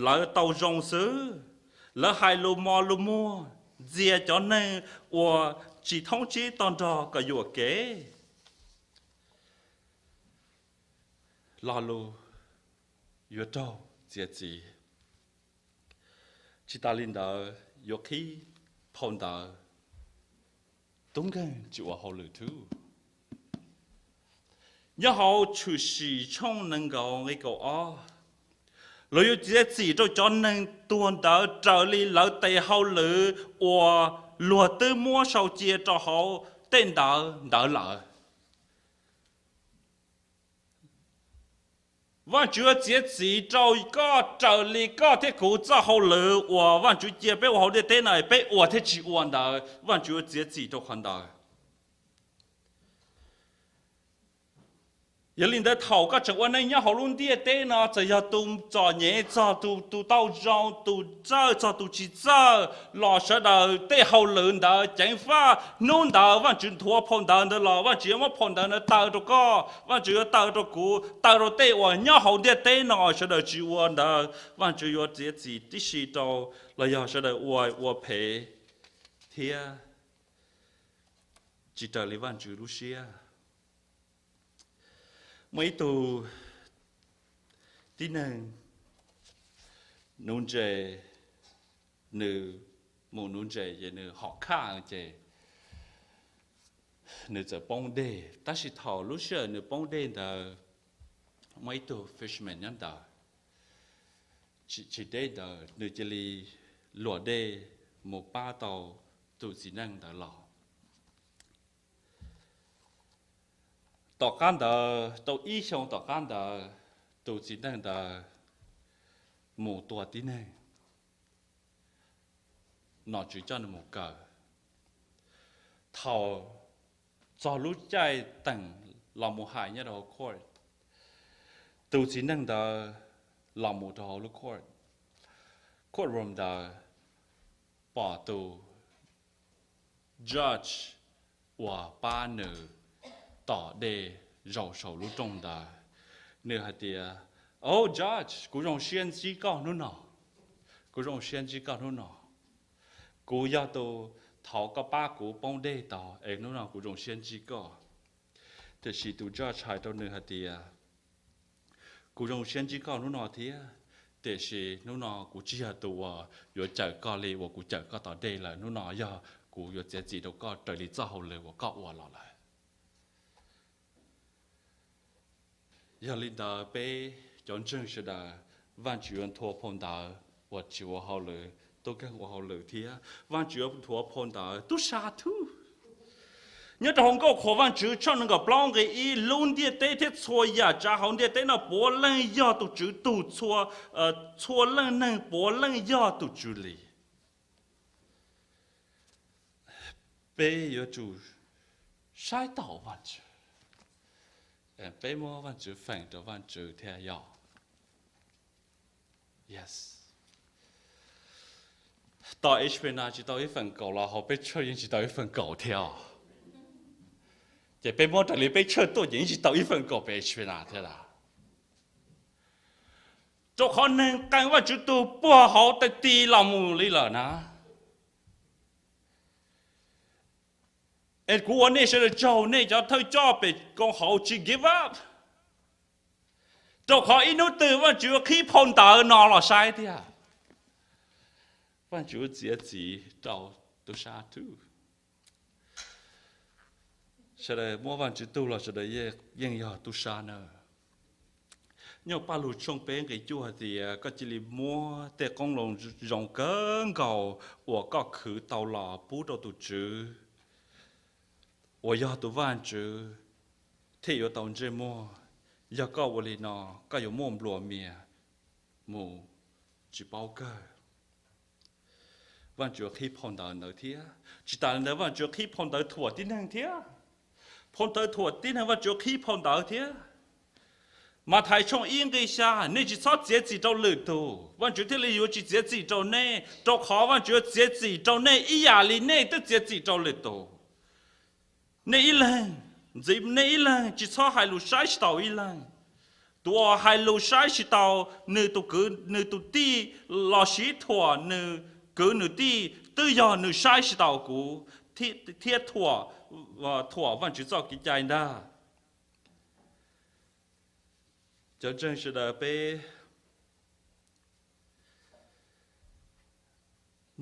lawv tau zoo xwb. Lawv hais lus mos lus muag ntxias cov neeg uas tsis thoob tsib tog nrog kom yuam kev. Lo lus yuav raug txiav txim. Tsis tas li ntawd yuav qhib phau ntawv, tub nkeeg tsis ua hauj lwm thwb. Nyob hauv Tshwm Sim tshooj nees nkaum nqe kaum ob, lawv yuav txiav txim rau cov neeg tuag ntawd raws li lawv tes hauj lwm uas luag twb muab sau cia rau hauv tej ntawv ntawd lawm. Vaajtswv yuav txiav txim rau koj raws li koj thiab kuv txoj hauj lwm uas Vaajtswv cia peb ua hauv ntiaj teb no peb ua thiab tsis ua ntawd, Vaajtswv yuav txiav txim rau qhov ntawd. Yog li ntawd thaum koj tseem ua neej nyob hauv lub ntiaj teb no, txawm yog tus txom nyem txog tus, tus tau zoo, tus txawj txog tus tsis txawj los, sawv daws tej hauj lwm ntawd ceev faj, hnub ntawd Vaajtswv nthuav phau ntawv ntawd los, Vaajtswv yuav muab phau ntawv ntawd taw rau koj, Vaajtswv yuav taw rau kuv, taw rau tej uas nyob hauv ntiaj teb no sawv daws tsis ua ntawd, Vaajtswv yuav txiav txim tib si rau, los yog sawv daws ua, ua phem thiab tsis raws li Vaajtswv lub siab. Muaj ib tug tib neeg nuv ntses, nws mus nuv ntses ces nws hom khaj ces nws txawm poob dej. Tab sis thaum lub sij hawm nws poob dej ntawd, muaj ib tug fisherman nyob ntawd, tsis deb ntawd nws cia li luam dej mus pab tau tus txiv neej ntawd los. Tom qab ntawd tau ib xyoo tom qab ntawd, tus txiv neej ntawd mus tua tib neeg, nom tswv coj nws mus kaw. Thaum txog lub caij teem los mus hais nyob rau hauv court, tus txiv neej ntawd los mus rau hauv lub court, courtroom ntawd, pom tus judge uas pab nws tom dej zaum saum lub rooj ntawd, nws hais tias, Oh judge, kuv zoo siab ntsib koj hnub no. Kuv zoo siab ntsib koj hnub no. Kuv yog tus thov koj pab kuv poob dej tau es hnub no kuv zoo siab ntsib koj. Tiam sis tus judge hais rau nws hais tias, Kuv zoo siab ntsib koj hnub no thiab, tiam sis hnub no kuv tsis yog tus uas yuav cawm koj li uas kuv cawm koj tom dej lawm. Hnub no yog kuv yuav txiav txim rau koj raws li txoj hauj lwm uas koj ua los lawm. Yog li ntawd peb cov ntseeg sawv daws, Vajtswv yuav nthuav phau ntawv uas tsis ua hauj lwm, tub nkeeg ua hauj lwm thiab. Vajtswv yuav nthuav phau ntawv tub sab thub. Nyob rau hauv Nkauj Qhuas Vajtswv tshooj nees nkaum plaub nqe ib, lub ntiaj teb thiab txhua yam tsav hauv ntiaj teb no puav leej yog tus Tswv tug, txhua leej neeg puav leej yog tus Tswv li. Peb yuav tsum saib taus Vajtswv, peb muab Vajtswv feem rau Vajtswv thiab yog. Tom H P na tsis tau ib feem kaum los hauv peb tsawg yeej tsis tau ib feem kaum thiab. Ces peb muab raws li peb tsawg tuaj ces yeej tsis tau ib feem kaum pem H P na thiab lawm. Rau qhov neeg qee Vajtswv tug puag hauv tais tis los mus li lawm na. Es kuv ua nej sawv daws tsaug, nej cov thawj coj pem koom haum tsis give up, rau qhov ib hnub twg Vajtswv yuav qhib phau ntawv no los saib tiag. Vajtswv yuav txiav txim rau tub sab thub. Sawv daws muab Vajtswv tug los sawv daws yeej yog tub sab na. Nyob Paj Lug tshooj peb nqe cuaj hais tias, Koj cia li muab tej qoob loo zoo kawg nkaus uas koj khwv tau los pub rau tus Tswv uas yog tus Vajtswv, thiaj yuav tau ntsej muag. Yog koj ua li no, koj yuav muaj nplua mias mus tsis paub kawg. Vajtswv yuav qhib phau ntawv ntawd thiab. Tsis tas li ntawd, Vajtswv yuav qhib phau ntawv thuam tib neeg thiab. Phau ntawv thuam tib neeg Vajtswv yuav qhib phau ntawv thiab. Mathais tshooj ib nqe xya, Nej tsis txhob txiav txim rau lwm tus, Vajtswv thiaj li yuav tsis txiav txim rau nej, rau qhov Vajtswv yuav txiav txim rau nej ib yam li nej twb txiav txim rau lwm tus. Nej ib leeg, ntxiv nej ib leeg, tsis txhob hais lus saib tsis taus ib leeg. Tus uas hais lus saib tsis taus nws tus kwv nws tus tij, los sis thuam nws kwv nws tij, twb yog nws saib tsis taus kuv thiab thuam, thuam Vajtswv txoj kev cai ntag. Cov ntseeg sawv daws, peb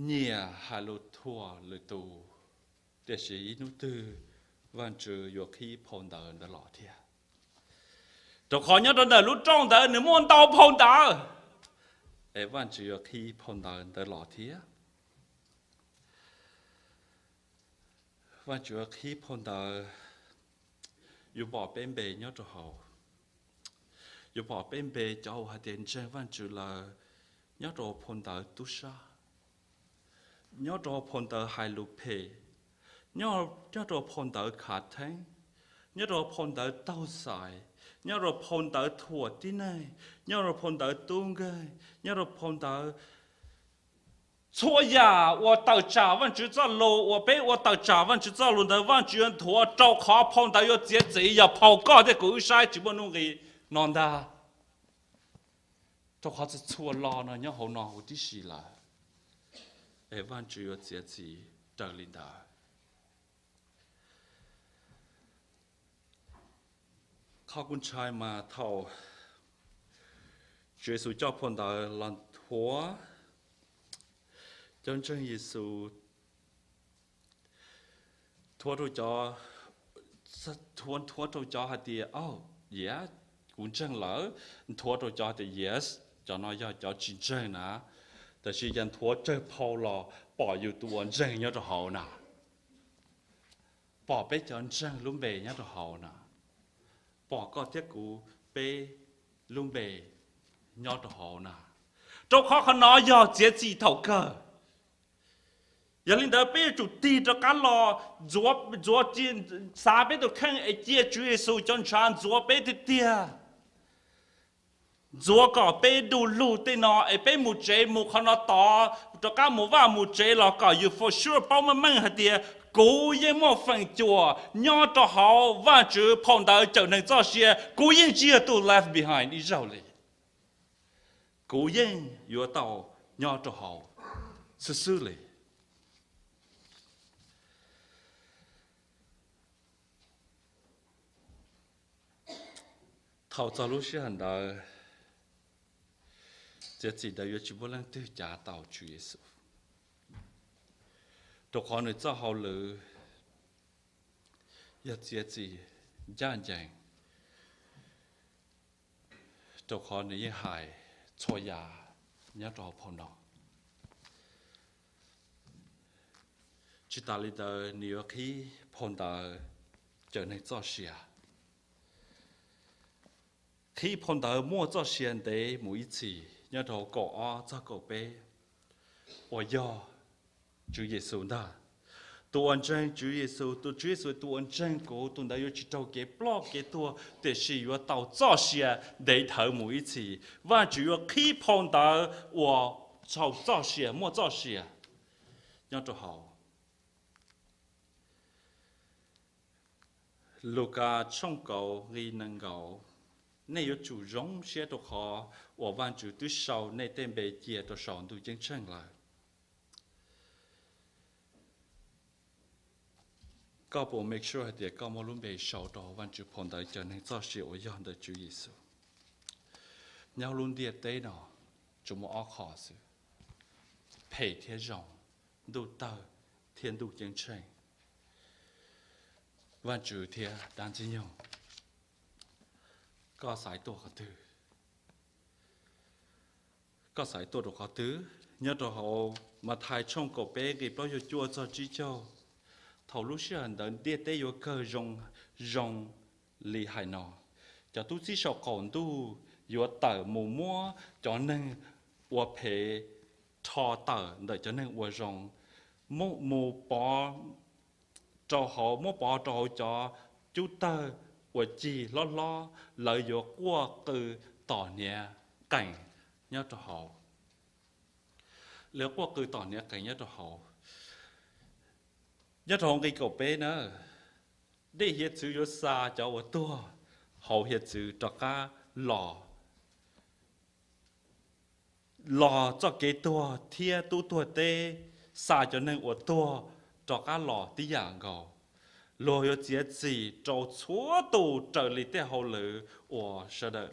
nyiam hais lus thuam lwm tus, tiam sis ib hnub twg Vajtswv yuav qhib phau ntawv ntawd los thiab. Rau qhov nyob rau ntawm lub rooj ntawd nws muaj ntau phau ntawv, es Vajtswv yuav qhib phau ntawv ntawd los thiab. Vajtswv yuav qhib phau ntawv, yuav pom peb npe nyob rau hauv. Yuav pom peb npe cov uas hais tias ntseeg Vajtswv lawm, nyob rau phau ntawv tub sab, nyob rau phau ntawv hais lus phem, nyob rau phau ntawv khav theeb, nyob rau phau ntawv taug xaiv, nyob rau phau ntawv thuam tib neeg, nyob rau phau ntawv tub nkeeg, nyob rau phau ntawv txhua yam uas tawm tsam Vajtswv txoj lus, uas peb ua tawm tsam Vajtswv txoj lus ntawd, Vajtswv yuav nthuav, rau qhov phau ntawv yuav txiav txim yog phau koj thiab kuv wb saib tsis muaj nuj nqis no ntag. Rau qhov txhua txhua lo no nyob hauv no huv tib si lawm, es Vajtswv yuav txiav txim raws li ntawd. Qhov kuv ntshai mas thaum Tswv Yexus coj phau ntawv los nthuav, cov ntseeg Yexus nthuav rau cov, nthuav rau cov hais tias, Au, yam, kuv ntseeg lawm. Nthuav rau cov tias yes, cov no yog cov tsis ntseeg na, tab sis yog nthuav tsawg phau los pom yus tus uas ntseeg nyob rau hauv na, pom peb cov ntseeg lub npe nyob rau hauv na, pom koj thiab kuv peb lub npe nyob rau hauv na. Rau qhov qhov no yog txiav txim thaum kawg. Yog li ntawd peb yuav tsum tig rov qab los ntxuav, ntxuav, xav peb tus kheej es cia Tswv Yexus cov ntshav ntxuav peb tiag tiag. Ntxuav kom peb du lug tej no es peb mus tsev mus qhov no tod, rov qab mus vaj mus tsev los kom yus for sure paub meej meej hais tias kuv yeej muaj feem cuam nyob rau hauv Vajtswv phau ntawv cawm neeg txoj sia, kuv yeej tsis yog tus left behind ib zaug li. Kuv yeej yuav tau nyob rau hauv xwb xwb li. Thaum txog lub sij hawm ntawd, txiav txim ntawd yuav tsis muaj leej twg cav tau Tswv Yexus, rau qhov nws txoj hauj lwm yog txiav txim ncaj ncees, rau qhov nws yeej hais txhua yam nyob rau hauv phau no. Tsis tas li ntawd nws yuav qhib phau ntawv cawm neeg txoj sia, qhib phau ntawv muaj txoj sia ntev mus ib txhis nyob rau kaum ob txog kaum peb, uas yog Tswv Yexus ntag. Tus uas ntseeg Tswv Yexus, tus Tswv Yexus, tus uas ntseeg kuv, tus ntawd yuav tsis raug kev ploj kev tuag, tiam sis yuav tau txoj sia ntev dhawv mus ib txhis. Vajtswv yuav qhib phau ntawv uas txhaum txoj sia, muaj txoj sia nyob rau hauv. Lukas tshooj kaum nqi nees nkaum, nej yuav tsum zoo siab rau qhov uas Vajtswv twb sau nej tej npe cia rau saum ntuj ceeb tsheej lawm. Koj puas make sure hais tias koj muaj lub npe sau rau Vajtswv phau ntawv cawm neeg txoj sia uas yog ntawm Tswv Yexus? Nyob lub ntiaj teb no tsuas muaj ob qho xwb, phem thiab zoo, ntuj tawg thiab ntuj ceeb tsheej, Vajtswv thiab dab ntxwg nyoog. Koj xaiv tuaj qhov twg? Koj xaiv tuaj rau qhov twg? Nyob rau hauv Mathais tshooj kaum peb nqi plaub caug cuaj txog tsib caug, thaum lub sij hawm ntawd ntiaj teb yuav kawg zoo, zoo li hais no: cov tub txib saum qaum ntuj yuav tawm mus muab cov neeg ua phem rho tawm ntawm cov neeg ua zoo, mus pov rau hauv, muab pov rau hauv cov cub tawg uas cig hlob hlob, lawv yuav quaj qw tom hniav qees nyob rau hauv. Lawv quaj qw tom hniav qees nyob rau hauv. Nyob rau hauv nqi kaum peb na, nej hiav txwv yuav xa cov uas tuag hauv hiav txwv rov qab los, los txoj kev tuag thiab tub tuag teb xa cov neeg uas tuag rov qab los tib yam nkaus. Luag yuav txiav txim rau txhua tus raws li tej hauj lwm uas sawv daws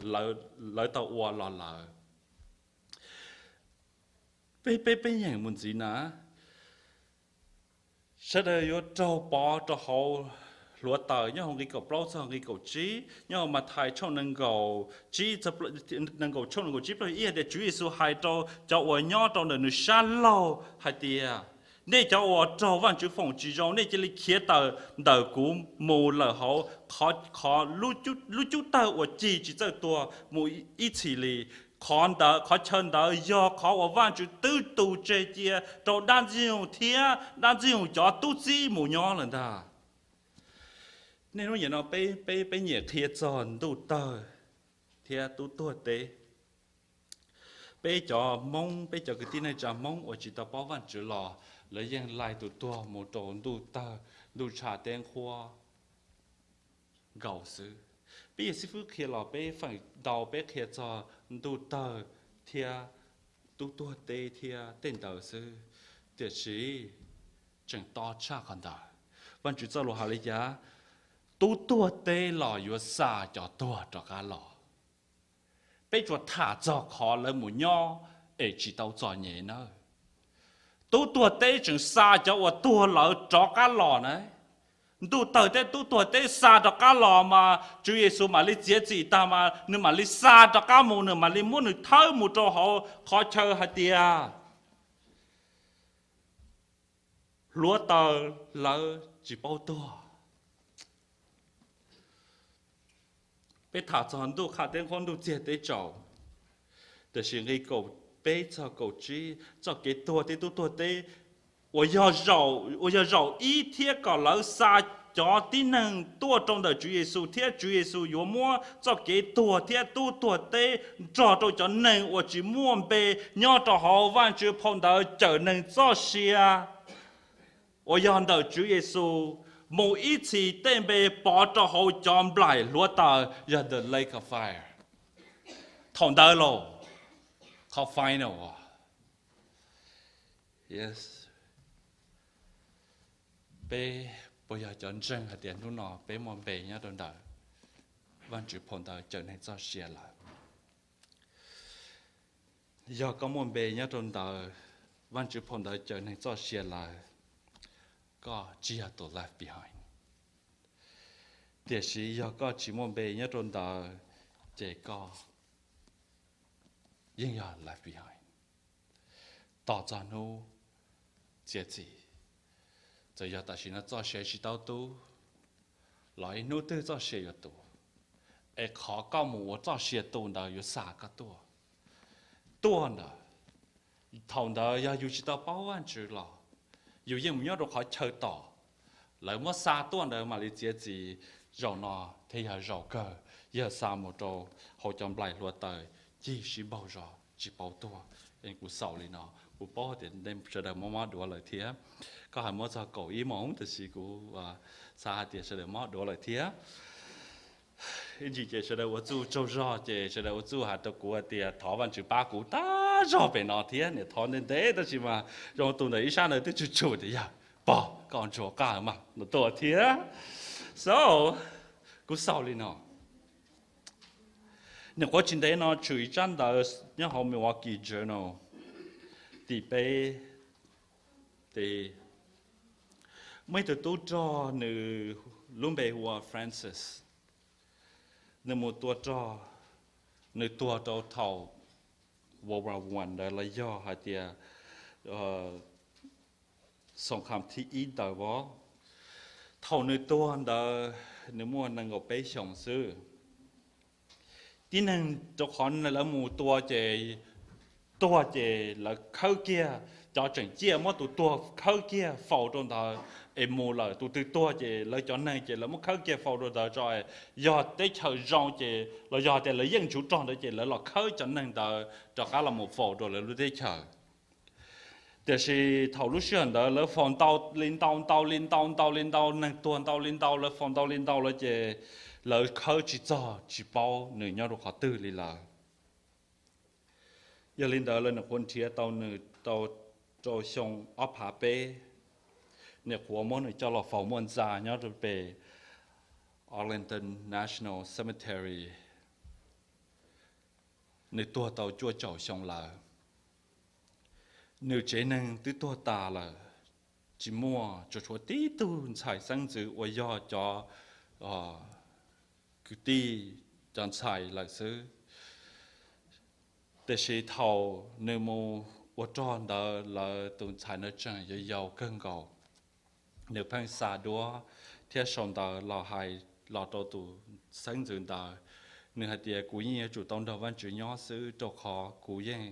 lawv tau ua los lawm. Peb, peb, peb nyeem mus ntxiv na. Sawv daws yuav raug pov rau hauv hluav taws, nyob hauv nqi kaum plaub txog nqi kaum tsib, nyob hauv Mathais tshooj nees nkaum tsib, nees nkaum tshooj nees nkaum tsib plaub ib hais tias Tswv Yexus hais rau cov uas nyob rau ntawm nws sab laug hais tias, nej cov uas raug Vajtswv foom tsis zoo, nej cia li khiav tawm ntawm kuv mus lawm hauv qhov, qhov lub cub tawg uas cig tsis txawj tuag mus ib txhis li. Qhov ntawd, qhov chaw ntawd yog qhov uas Vajtswv twb tu tseg cia rau dab ntxwg nyoog thiab dab ntxwg nyoog cov tub txib mus nyob lawm ntag. Niaj hnub nim no peb, peb, peb nyiam qhia txog ntuj tawg thiab tub tuag teb. Peb cov Hmoob, peb cov kwv tij neej tsa Hmoob uas tsis tau paub Vajtswv los lawv yeej laij tus tuag mus rau ntuj tawg, ntuj tshav teb nqhuab nkaus xwb. Peb yog xib fwb qhia los peb feem ntau peb qhia txog ntuj tawg thiab tub tuag teb thiab tej ntawd xwb, tiam sis tseem tob tshaj qhov ntawd. Vajtswv txoj lus hais li cas? Tub tuag teb los yuav xa cov tuag rov qab los. Peb tsuas tham txog qhov lawv mus nyob es tsis tau txom nyem na. Tub tuag teb tseem xa cov uas tuag lawm rov qab los na. Ntuj tawg thiab tub tuag teb xa rov qab los mas Tswv Yexus mam li txiav txim tag mas nws mam li xa rov qab mus, nws mam li muab nws thawb mus rau hauv qhov chaw hais tias hluav taws lawv tsis paub tuag. Peb tham txog ntuj qhab teb nqhuab ntuj txiag teb tsaus, tiam sis nqe kaum peb txog kaum tsib txoj kev tuag thiab tub tuag teb uas yog zaum ib thiab kom lawv xa cov tib neeg tuaj rau ntawm Tswv Yexus, thiab Tswv Yexus yuav muab txoj kev tuag thiab tub tuag teb nrog rau cov neeg uas tsis muaj npe nyob rau hauv Vajtswv phau ntawv cawm neeg txoj sia uas yog ntawm Tswv Yexus mus ib txhis tej npe pov rau hauv cov nplaim hluav taws yog the lake of fire. Thaum ntawd los qhov final, peb puas yog cov ntseeg hais tias hnub no peb muaj npe nyob rau ntawm Vajtswv phau ntawv cawm neeg txoj sia lawm? Yog koj muaj npe nyob rau ntawm Vajtswv phau ntawv cawm neeg txoj sia lawm, koj tsis yog tus left behind. Tiam sis yog koj tsis muaj npe nyob rau ntawd, ces koj yeej yog left behind tos txog hnub txiav txim. Txawm yog tam sim no txoj sia tsis tau tu los ib hnub twg txoj sia yuav tu, es qhov koj mus ua txoj sia tu ntawd yuav xa koj tuaj. Tuaj ntawd, thaum ntawd yog yus tsis tau paub Vajtswv los yus yeej mus nyob rau qhov chaw tos lawv muab xa tuaj ntawd mam li txiav txim. Zaum no thiaj yog zaum kawg, yog xa mus rau hauv cov nplaim hluav taws cig sib npaug zog tsis paub tuag. Kuv xaus li no, kuv paub tias sawv daws mob mob duav lawm thiab. Koj hais muab txog kaum ib moos, tiam sis kuv xav hais tias sawv daws mob duav lawm thiab. Ib ntsis ces sawv daws ua txuj tsaug zog ces sawv daws ua txuj hais rau kuv hais tias thov Vajtswv pab kuv tag zog pem no thiab, niam thov ntev ntev tab sis mas zoo tus ntawm ib sab ntawd twb tsum tsum tias yog pog koj ntsuag qaj mas no tuaj thiab. So, kuv xaus li no. Nyuam qhuav tsis ntev no tshwm ib tsab ntawv nyob hauv Milwaukee Journal, tim peb, muaj ib tug tub rog nws lub npe hu ua Francis. Nws mus tua rog, nws tuag rau thaum World War One ntawd los yog hais tias Xoo Kham thib ib ntawd os. Thaum nws tuag ntawd nws muaj nees nkaum peb xyoos xwb. Tib neeg rau qhov lawv mus tua ces tuag ces lawv khawb kiag, cov tseem ciaj muab tus tuag khawb kiag faus rau ntawd es mus lawm. Tus twg tuag ces lawv cov neeg ces lawv muab khawb kiag faus rau ntawd tso. Yog teb chaws zoo ces los yog tias lawv yeej tshuv rog ntawd ces lawv los khawb cov neeg ntawd rov qab los mus faus rau lawv lub teb chaws. Tiam sis thaum lub sij hawm ntawd lawv faus ntau li ntau ntau li ntau ntau li ntau, neeg tuag ntau li ntau, lawv faus ntau li ntau lawm ces lawv khawb tsis txog, tsis paub nws nyob rau qhov twg li lawm. Yog li ntawd lawv nyuam qhuav nrhiav tau nws rau xyoo ob phav peb, nyuam qhuav muab nws coj los faus muaj ntxa nyob rau pem Arlington National Cemetery. Nws tuag tau cuaj caum xyoo lawm. Nws tsev neeg twb tuag tas lawm, tsis muaj, tsuas tshuav tib tug ntxhais xeeb ntxwv uas yog cov kwv tij, cov ntxhais lawm xwb. Tiam sis thaum nws mus ua rog ntawd lawv tus ntxhais ntawd tseem yau yau kawg nkaus. Nws pheej xa duab thiab sau ntawv los hais los rau tus xeeb ntxwv ntawd. Nws hais tias, kuv yeej yuav tsum tau nrog Vajtswv nyob xwb rau qhov kuv yeej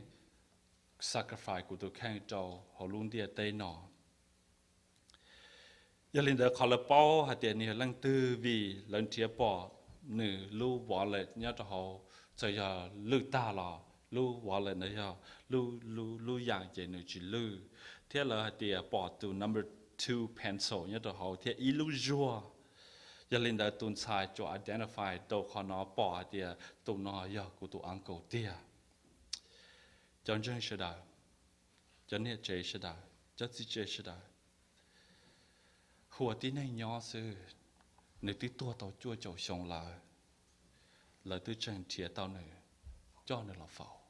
sacrifice kuv tus kheej rau hauv lub ntiaj teb no. Yog li ntawd qhov lawv paub hais tias nws yog leej twg vim lawv nrhiav pom nws lub wallet nyob rau hauv, txawm yog lwj tag los lub wallet ntawd yog lub, lub yam ces nws tsis lwj, thiab lawv hais tias pom tus number two pencil nyob rau hauv thiab ib lub zuag. Yog li ntawd tus ntxhais tsuas identify rau qhov no pom hais tias tus no yog kuv tus uncle tiag. Cov ntseeg sawv daws, cov niam tsev sawv daws, cov txiv tsev sawv daws, hu ua tib neeg nyob xwb, nws twb tuag tau cuaj caum xyoo lawm, lawv twb tseem nrhiav tau nws, coj nws los faus.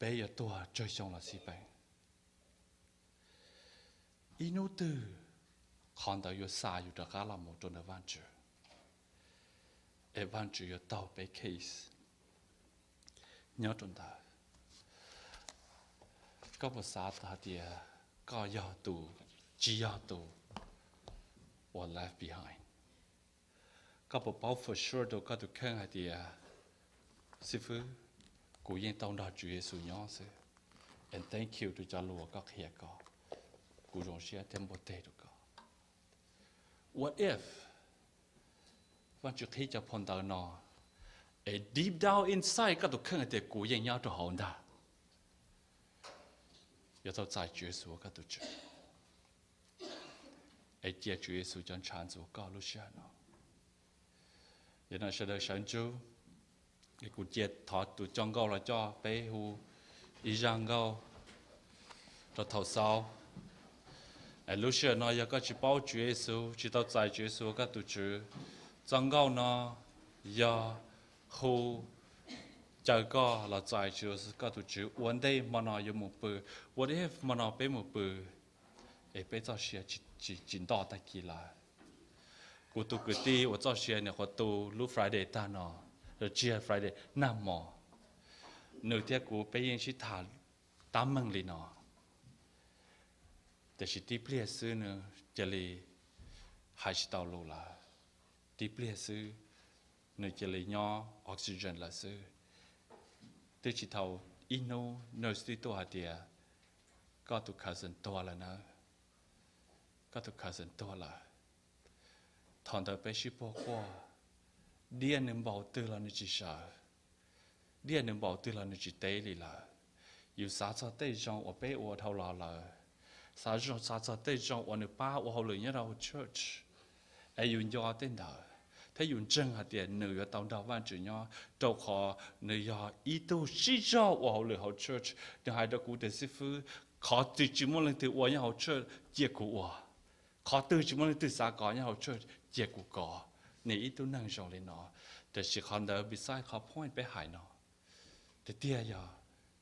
Peb yuav tuag tsawg xyoo los xij peem, Ib hnub twg qhov ntawd yuav xa yus rov qab los mus rau ntawm Vajtswv, es Vajtswv yuav taug peb case nyob rau ntawd. Koj puas xav hais tias koj yog tus, tsis yog tus uas left behind? Koj puas paub for sure rau koj tus kheej hais tias, xib fwb, kuv yeej tau nrog Tswv Yexus nyob xwb, and thank you rau cov lus uas koj qhia ko, kuv zoo siab thiab npuaj teg rau koj. What if Vajtswv qhib cov phau ntawv no, es deep down inside koj tus kheej hais tias kuv yeej nyob rau hauv ntag? Yuav tau txais Tswv Yexus ua koj tus Tswv, es cia Tswv Yexus cov ntshav ntxuav koj lub sij hawm no. Yog no sawv daws sawv ntsug, es kuv cia thov tus coj nkauj los coj peb hu ib zaj nkauj rau thaum xaus. Es lub sij hawm no yog koj tsis paub Tswv Yexus, tsis tau txais Tswv Yexus ua koj tus Tswv, txoj nkauj no yog hu caw koj los txais Tswv Yexus koj tus Tswv ua ntej hmo no yuav mus pw. What if hmo no peb mus pw, es peb txoj sia tsis, tsis ntoj tag kis lawm? Kuv tus kwv tij uas txoj sia nws qhuav tu lub Friday tag no, los tsiag Friday nag hmo, nws thiab kuv peb yeej sib tham tab meeg li no, tiam sis tib pliag xwb nws cia li hais tsis tau lus lawm. Tib pliag xwb nws cia li nyob oxygen lawm xwb. Twb tsis tau ib hnub nurse twb tuaj hais tias, koj tus cousin tuag lawm nawb, koj tus cousin tuag lawm. Thaum ntawd peb sib puag quaj, diaj nws npaum twg los nws tsis sawv, diaj nws npaum twg los nws tsis teb li lawm. Yus xav txog tej zoo uas peb ua dhau los lawm, xav, xav txog tej zoo uas nws pab ua hauj lwm nyob rau church, es yus nco tej ntawd, thiab yus ntseeg hais tias nws yuav tau nrog Vajtswv nyob, rau qhov nws yog ib tug sib zog ua hauj lwm hauv church. Nws hais rau kuv tias, xib fwb, qhov twg tsis muaj leej twg ua nyob hauv church cia kuv ua, qhov twg tsis muaj leej twg xav kov nyob hauv church cia kuv kov. Nws ib tug neeg zoo li no. Tiam sis qhov ntawd beside qhov point peb hais no, tiag tiag yog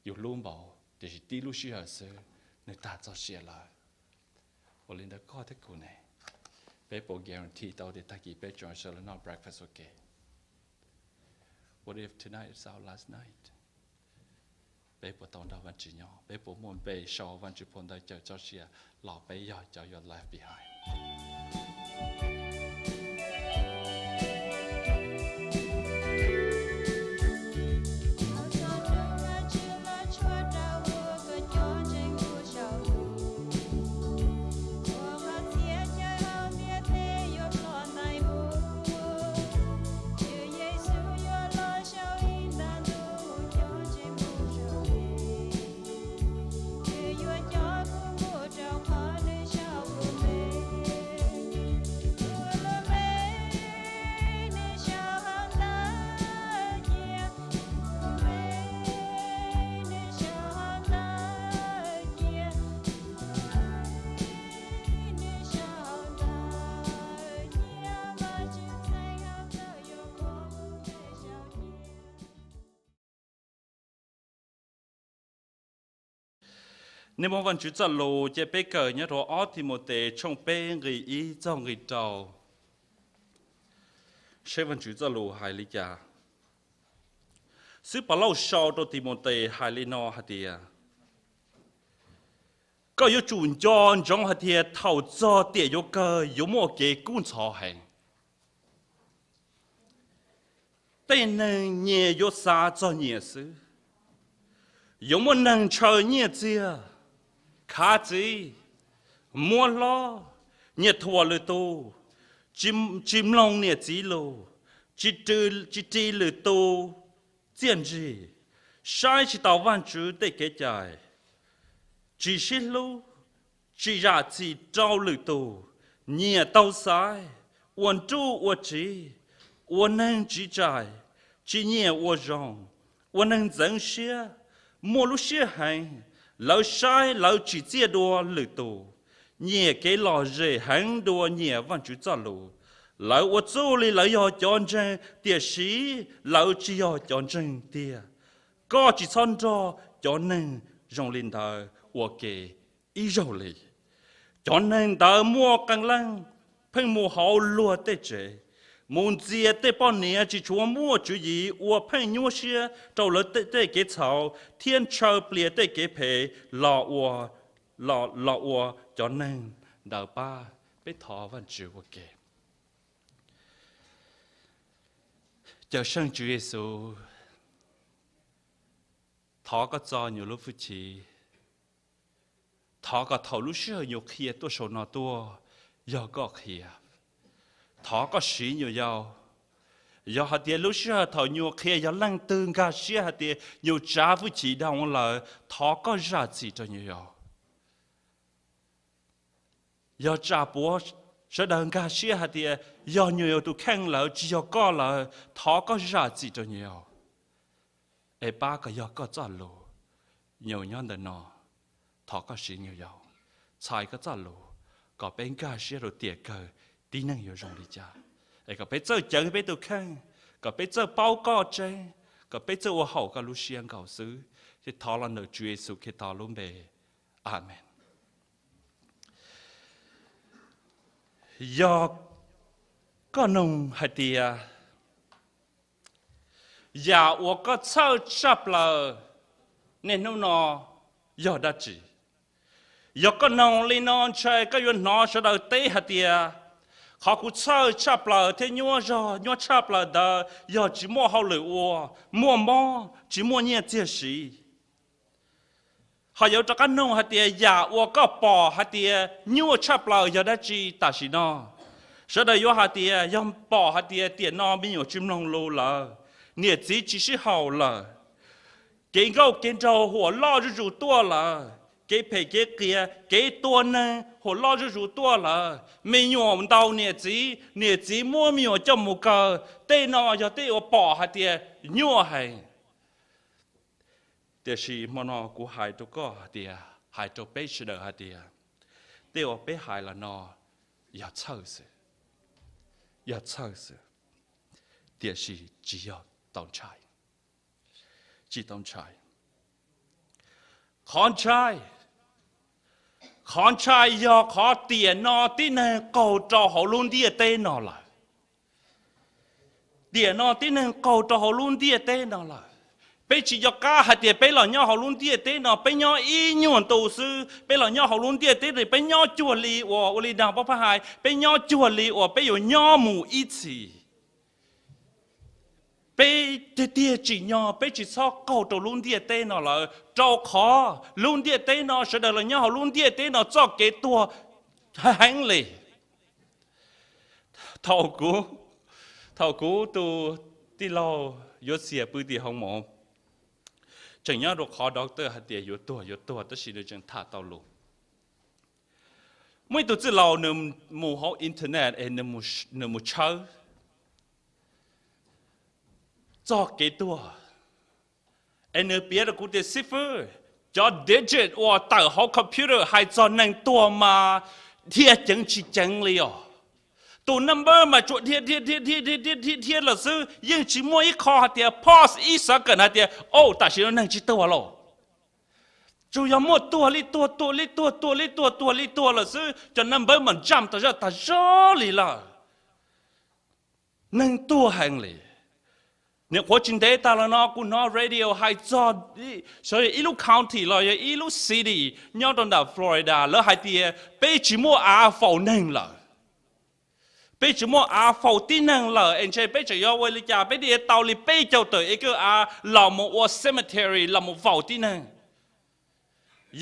yus hlub npaum, tiam sis tib lub sij hawm xwb nws tag txoj sia lawm. Ua li ntawd koj thiab kuv ne, peb puas guarantee tau tias tag kis peb tseem sawv los noj breakfast ua ke? What if tonight is our last night? Peb puas tau nrog Vajtswv nyob? Peb puas muaj npe sau Vajtswv phau ntawv caw txoj sia los peb yog cov yuav left behind? Nej muaj Vajtswv txoj lus ces peb kawm nyob rau ob Timoteo tshooj peb nqe ib txog nqe rau. Seb Vajtswv txoj lus hais li cas. Xib hwb Pov Lauj sau rau Timoteo hais li no hais tias, koj yuav tsum nco ntsoov hais tias thaum txog tiam yuav kawg yuav muaj kev kub ntxhov heev. Tej neeg nyias yuav xav txog nyias xwb, yuav muaj neeg ntshaw nyiaj txiag, khav txiv, muab hlob, nyiam thuam lwm tus, tsis mloog niam txiv lus, tsis ris lwm tus txiaj ntsig, saib tsis taus Vajtswv tej kev cai, tsis sib hlub, tsis zam txim rau lwm tus, nyiam taug xaiv, ua nruj ua tsiv, ua neeg tsiv tsaim, tsis nyiam ua zoo, ua neeg ntxeev siab, muaj lub siab heev, lawv saib lawv tsim txiaj dua lwm tus, nyiam kev lom zem heev dua nyiam Vajtswv txoj lus. Lawv ua txuj li lawv yog cov ntseeg, tiam sis lawv tsis yog cov ntseeg tiag. Koj tsis txhob nrog cov neeg zoo li ntawd ua ke ib zaug li. Cov neeg ntawd muaj qee leej pheej mus hauv luag tej tsev, mus ntxias tej poj niam tsis tshua muaj tswv yim uas pheej nyuaj siab rau lawv tej kev txhaum thiab ntshaw plias tej kev phem los ua cov neeg ntawd pab. Peb thov Vajtswv ua ke. Cawm Seej Tswv Yexus, thov koj txo nyuam lub hwj chim. Thov kom thaum lub sij hawm nyuam qhia tuaj saum no tuaj yog koj qhia. Thov koj siv nyuam yaus. Yog hais tias lub sij hawm thaum nyuam qhia yog leej twg nkag siab hais tias nyuam tsav hwj chim dhau lawm, thov koj zam txim rau nyuam yaus. Yog tsam puav sawv daws nkag siab hais tias yog nyuam yaus tus kheej lawm tsis yog koj lawm, thov koj zam txim rau nyuam yaus. Es pab kom yog koj txoj lus, nyuam nyob ntawm no, thov koj siv nyuam yaus, txhais koj txoj lus, kom peb nkag siab rau tiam kawg tib neeg yuav zoo li cas. Es kom peb txawj ceev peb tus kheej, kom peb txawj paub koj tseeb, kom peb txawj ua haum koj lub siab nkaus xwb. Thiab thov los ntawm Tswv Yexus Khetos lub npe, amees. Yog koj nug hais tias yam uas koj txhawj tshaj plaws niaj hnub no yog dab tsi? Yog koj nug li no ntshai koj yuav hnov sawv daws teb hais tias qhov kuv txhawj tshaj plaws thiab nyuaj zog nyuaj tshaj plaws ntawd yog tsis muaj hauj lwm ua, muaj mob tsis muaj nyiaj txiag siv. Ho yuav rov qab nug hais tias yam uas koj pom hais tias nyuaj tshaj plaws yog dab tsi tam sim no? Sawv daws yuav hais tias yog pom hais tias tiam no me nyuam tsis mloog lus lawm, niam txiv tsis sib haum lawm, kev nkauj kev nraug huam loj zuj zus tuaj lawm, kev phem kev qias kev tua neeg huam loj zuj zus tuaj lawm, me nyuam ntaus niam txiv, niam txiv muab me nyuam coj mus kaw. Tej no yog tej uas pom hais tias nyuaj heev. Tiam sis hmo no kuv hais rau koj hais tias, hais rau peb sawv daws hais tias tej uas peb hais los no yog txhawj xwb, yog txhawj xwb, tiam sis tsis yog tau ntshai, tsis tau ntshai. Qhov ntshai, qhov ntshai yog qhov tiam no tib neeg qaug rau hauv lub ntiaj teb no lawm. Tiam no tib neeg qaug rau hauv lub ntiaj teb no lawm. Peb tsis nco qab hais tias peb los nyob hauv lub ntiaj teb no peb nyob ib nyuag ntu xwb, peb los nyob hauv lub ntiaj teb no peb nyob cuag li uas ua li nag pab phab hais, peb nyob cuag li uas peb yuav nyob mus ib txhis. Peb tiag tiag tsim nyog peb tsis txhob qaug rau lub ntiaj teb no lawm, rau qhov lub ntiaj teb no sawv daws los nyob hauv lub ntiaj teb no txoj kev tuag heev li. Thaum kuv, thaum kuv tus tij laug yuav txias pw tim hoo mov, tseem nyob rau qhov doctor hais tias yuav tuag yuav tuag tab sis nws tseem tham tau lus. Muaj ib tug txwj laus nws mus hauv internet es nws mus tshawb txog kev tuag, es nws piav rau kuv tias xib fwb, cov digit uas tawm hauv computer hais txog neeg tuag mas dhia ceev tsis ceev li os. Tus number mas tsuas dhia dhia dhia dhia dhia dhia dhia lawm xwb, yeej tsis muaj ib qho hais tias pause ib xav kawm hais tias o tam sim no neeg tsis tuag lauj. Tsuas yog muaj tuag li tuag tuag li tuag tuag li tuag tuag li tuag lawm xwb, cov number mas jump tas zaj tas zog li lawm. Neeg tuag heev li. Nyuam qhuav tsis ntev tas los no kuv hnov radio hais txog ib lub county los yog ib lub city nyob rau ntawm Florida, lawv hais tias peb tsis muaj av faus neeg lawm. Peb tsis muaj av faus tib neeg lawm es ntshe peb tseem yuav ua li cas, peb thiaj tau li peb caug tawm acre av los mus ua cemetery los mus faus tib neeg.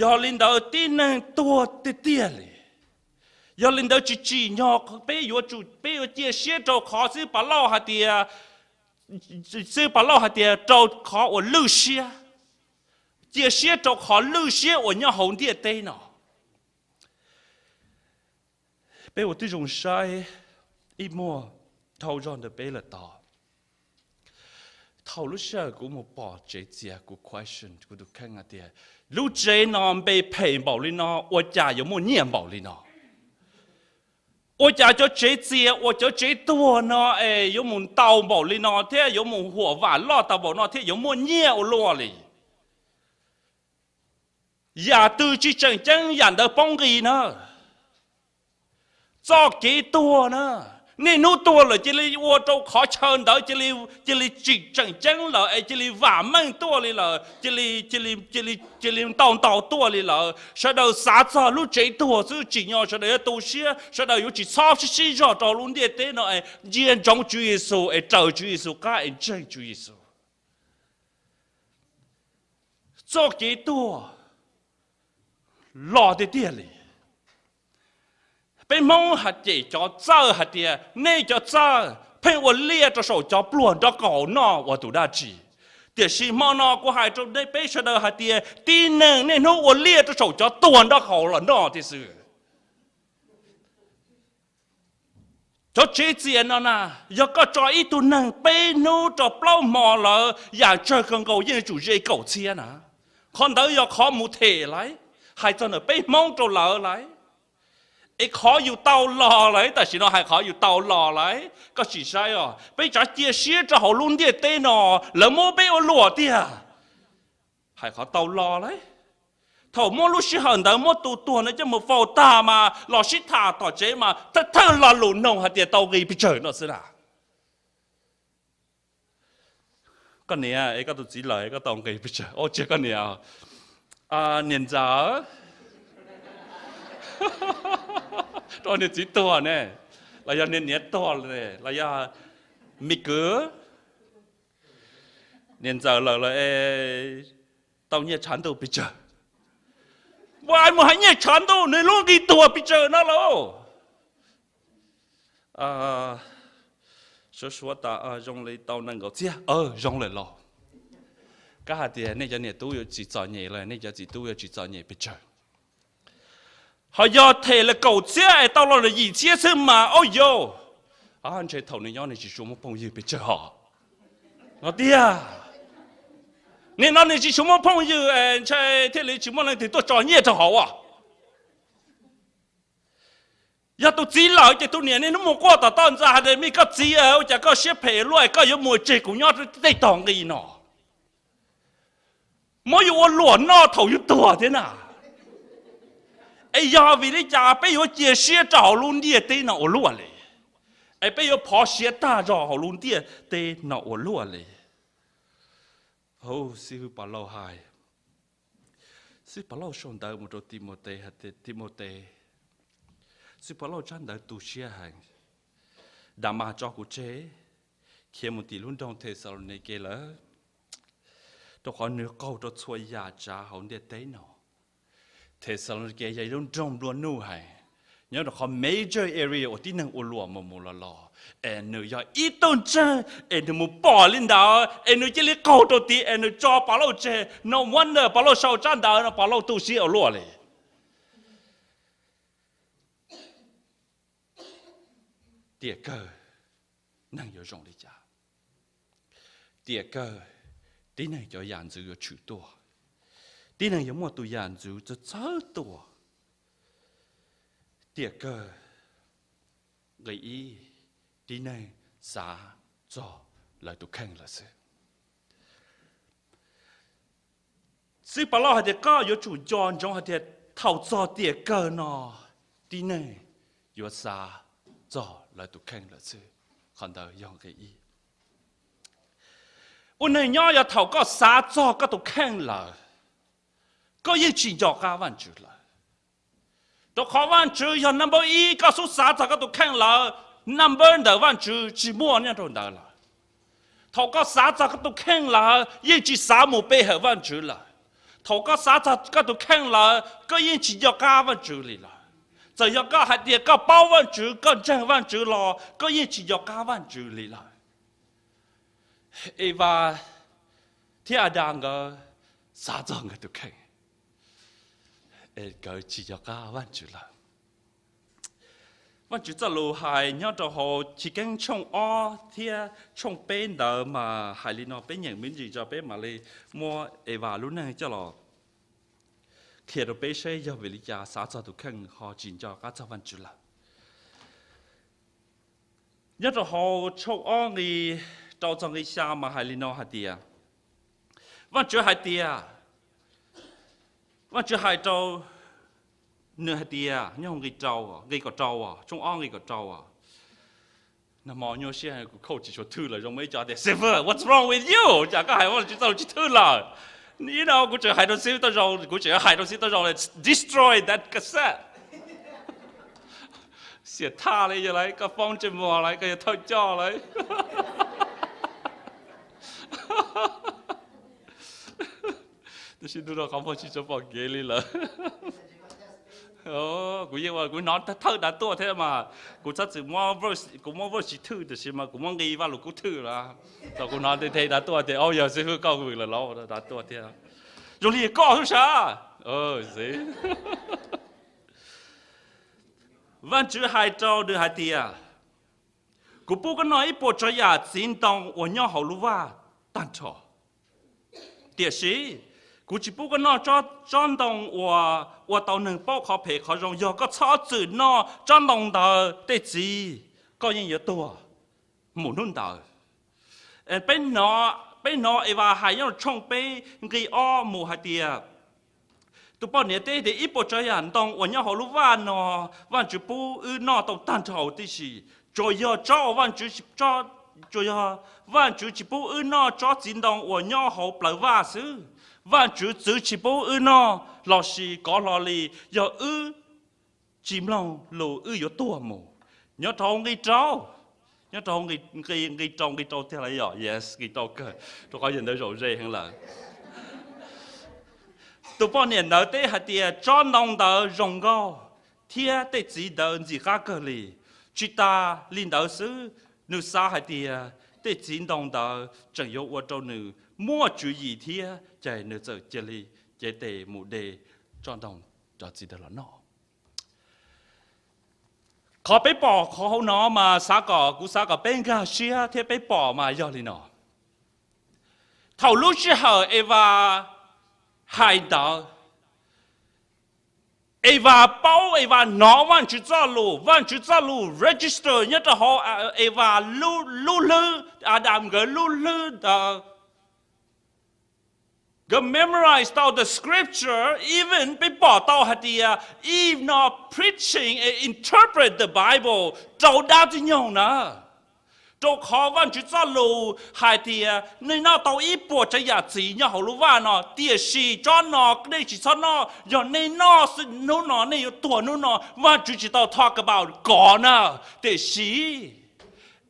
Yog li ntawd tib neeg tuag tiag tiag li. Yog li ntawd tsis tsim nyog peb yuav tsum, peb yuav cia siab rau qhov Xib Pas Lauj hais tias, Xib Pas Lauj hais tias rau qhov uas lwj siab, cia siab rau qhov lwj siab uas nyob hauv ntiaj teb no. Peb ua tib zoo saib ib muag dhau zog ntawm peb lawm tod. Thaum lub sij hawm kuv mus pom tsev txias kuv question kuv tus kheej hais tias lub tsev no npe phem npaum li no ua cas yuav muaj nyiaj npaum li no? Ua cas cov tsev txias uas cov tsev tuag no es yuav mus ntau npaum li no thiab yuav mus huam vam loj tau npaum no thiab yuav muaj nyiaj ua luaj li? Yam twg tsis tseem ceeb yam ntawd poob nqis na. Txoj kev tuag na, niaj hnub tuag lawm cia li ua rau qhov chaw ntawd cia li tsis tseem ceeb lawm es cia li vam meej tuaj li lawm, cia li ntaus ntaus tuaj li lawm. Sawv daws xav txog lub tsev tuag xwb, tsim nyog sawv daws yuav tu siab, sawv daws yuav tsis txhob sib sib zog rau lub ntiaj teb no es ntsia ntsoov Tswv Yexus es raws Tswv Yexus qab es ntseeg Tswv Yexus. Txoj kev tuag los tiag tiag li. Peb Hmoob hais cem cov txawj hais tias nej cov txawj pheej ua liaj rau saum cov pluag nraub qaum noj ua tus dab tsi. Tiam sis hmo no kuv hais rau nej peb sawv daws hais tias tib neeg niaj hnub ua liaj rau saum cov tuag nraub qaum los noj thiab xwb. Cov tsev txias no na, yog koj tso ib tug neeg peb hnub rau plaub hmo lawm yam tsawg kawg nkaus yeej yuav tsum ze kaum txhiab na. Qhov ntawd yog qhov mus them lawm, hais txog ntawm peb Hmoob rau lawv lawm. Es qhov yus tau los lawm, tam sim no hais qhov yus tau los lawm, koj sim saib os, peb tsav cia siab rau hauv lub ntiaj teb no, lawv muab peb ua luam tiag. Hais qhov tau los lawm. Thaum muab lub sij hawm ntawd muab tus tuag no coj mus faus tag mas los sib tham tom tsev mas thawj thawj lo lus noog hais tias tau nqi pes tsawg no xwb na. Koj niam es koj tus txiv lawm koj tau nqi pes tsawg? Ua tsis koj niam, niam ntxawm, rau niag txiv tuag ne, los yog niag niam tuag ne, los yog me kwv, niam ntxawm lawm los es tau nyiaj tshav ntuj pes tsawg? Ua mus hais nyiaj tshav ntuj nws lub nqi tuag pes tsawg no lauj? Suav suav tas zoo li tau nees nkaum txhiab, zoo lawm los. Koj hais tias nej cov niam tub yuav tsis txom nyem los nej cov txiv tub yuav tsis txom nyem pes tsawg? Ho yog them lawm kaum txhiab es tau los lawm yim txhiab xwb mas, o yau, ntshe thaum nws nyob nws tsis tshua muaj phooj ywg pes tsawg hos. No tiag, nim no nws tsis tshua muaj phooj ywg es ntshai thiaj li tsis muaj leej twg tuaj tso nyiaj rau hauv as. Yog tus txiv lawm ces tus niam niaj hnub mus quaj tom toj ntxa hais tias, me koj txiv, ua cas koj siab phem luaj es koj yuav mus tseg kuv nyob tej tog nqi no, muab yus ua luam noj thaum yus tuag thiab na. Es yog vim li cas peb yuav cia siab rau hauv lub ntiaj teb no ua luaj li? Es peb yuav phov siav tag zog hauv lub ntiaj teb no ua luaj li? Xib hwb Pov Lauj hais, xib hwb Pov Lauj sau ntawv mus rau Timautes hais tias, Timautes, xib hwb Pov Lauj tsab ntawv tu siab heev. Damas tso kuv tseg khiav mus tim lub nroog Thexalaunikes lawm, rau qhov nws qaug rau txhua yam tsav hauv ntiaj teb no. Thexalaunikes yog ib lub nroog nplua nuj heev, nyob rau qhov major area uas tib neeg ua luam mus mus los los, es nws yog ib tug ntseeg es nws mus pom li ntawd es nws cia li qaug rau tid es nws tso Pov Lauj tseg. No wonder Pov Lauj sau tsab ntawv no Pov Lauj tu siab ua luaj li. Tiam kawg neeg yuav zoo li cas? Tiam kawg tib neeg cov yam ntxwv yuav tshwm tuaj. Tib neeg yuav muaj tus yam ntxwv txawv txawv tuaj. Tiam kawg, nqe ib, tib neeg xav txog lawv tus kheej lawm xwb. Xib hwb Pov Lauj hais tias koj yuav tsum nco ntsoov hais tias thaum txog tiam kawg no tib neeg yuav xav txog lawv tus kheej lawm xwb. Qhov ntawd yog nqe ib. Ua neeg nyob yog thaum koj xav txog koj tus kheej lawm, koj yeej tsis nco qab Vajtswv lawm. Rau qhov Vajtswv yog number ib, koj xub xav txog koj tus kheej lawm, number ntawm Vajtswv tsis muaj nyob rau ntawd lawm. Thaum koj xav txog koj tus kheej lawm yeej tsis xav mus pe hawm Vajtswv lawm. Thaum koj xav txog koj tus kheej lawm koj yeej tsis nco qab Vajtswv li lawm. Txawm yog koj hais tias koj paub Vajtswv, koj ntseeg Vajtswv los koj yeej tsis nco qab Vajtswv li lawm. Evas thiab Adas nkawd xav txog nkawd tus kheej, es nkawd tsis nco qab Vajtswv lawm. Vajtswv txoj lus hais nyob rau hauv Chiv Keeb tshooj ob thiab tshooj peb ntawd mas hais li no, peb nyeem me ntsis tso peb mam li muab Evas lub neej coj los qhia rau peb seb yog vim li cas xav txog tus kheej ho tsis nco qab txog Vajtswv lawm. Nyob rau hauv tshooj ob nqi rau txog nqi xya mas hais li no hais tias, Vajtswv hais tias, Vajtswv hais rau Nws hais tias nyob hauv nqi rau, nqi kaum rau, tshooj ob nqi kaum rau, nag hmo nyuaj siab kuv khauj tsis tshua thwj lawm, zoo muaj ib co tias, Xib fwb, what's wrong with you? Cas koj hais Vajtswv txoj lus tsis thwj lawm? Kuv tseem hais rau xib fwb tau zoo, kuv tseem hais rau xib fwb tau zoo, destroy that cassette. Xiam thaj li yog lawv, koj foob ntsej muag lawv, koj yog thawj coj lawv. Tab sis ntu no qhov muag tsis tshua pom kev li lawm. Kuv yeej ua kuv hnov thawj dav tuaj thiab mas, kuv txhob txwm, kuv muab verse tsis thwj tiam sis mas kuv muab nqi Vajluskub thwj lawm. Thaum kuv hnov tej dav tuaj tias, o, yog xib fwb koj vwm lawm los dav tuaj thiab. Zoo li koj xwb sav. Xib Vajtswv hais rau nws hais tias, kuv pub koj noj ib puas tsav yam txiv ntoo uas nyob hauv lub vaj tag nrho. Tiam sis kuv tsis pub koj noj tsob ntoo uas ua tau neeg paub qhov phem qhov zoo. Yog koj txhob txwm noj tsob ntoo ntawd tej txiv, koj yeej yuav tuag mus hnub ntawd. Peb hnov Evas hais nyob rau tshooj peb nqi ob mus hais tias, tus poj niam teb tias, ib puas tsav yam ntoo uas nyob hauv lub vaj no, Vajtswv pub wb noj tau tag nrho huv tib si. Tsuas yog tsob uas Vajtswv, tsuas yog Vajtswv tsis pub wb noj tsob txiv ntoo uas nyob hauv plawv vaj xwb. Vajtswv txwv tsis pub wb noj lossis kov hlo li, yog wb tsis mloog lus wb yuav tuag mus. Nyob rau hauv nqi rau, nyob rau hauv nqi rau, nqi rau tiag lawm yog, yes, nqi rau kawg, rau qhov yog ntawd zaum ze heev lawm. Tus poj niam ntawd teb hais tias, tsob ntoo ntawd zoo nkauj thiab tej txiv ntawd ntxim qab kawg li. Tsis tas li ntawd xwb, nws xav hais tias tej txiv ntoo ntawd tseem yuav ua rau nws muaj tswv yim thiab, ces nws txawm cia li cev tes mus de tsob ntoo, cov txiv ntawd los noj. Qhov peb pom qhov hauv no mas xav kom, kuv xav kom peb nkag siab thiab peb pom mas yog li no. Thaum lub sij hawm Evas hais ntawd, Evas paub, Evas hnov Vajtswv txoj lus, Vajtswv txoj lus register nyob rau hauv Evas lub hlwb, Adam nkawd lub hlwb ntawd. Nkawd memorize tau the scripture, even peb pom tau hais tias Eve no preaching and interpret the Bible rau dab Ntxwg Nyoog na. Rau qhov Vajtswv txoj lus hais tias nej noj tau ib puas tsav yam txiv nyob hauv lub vaj no, tiam sis tsob no nej tsis txhob noj, yog nej noj hnub no nej yuav tuag hnub no. Vajtswv tsis tau talk about kov na, tiam sis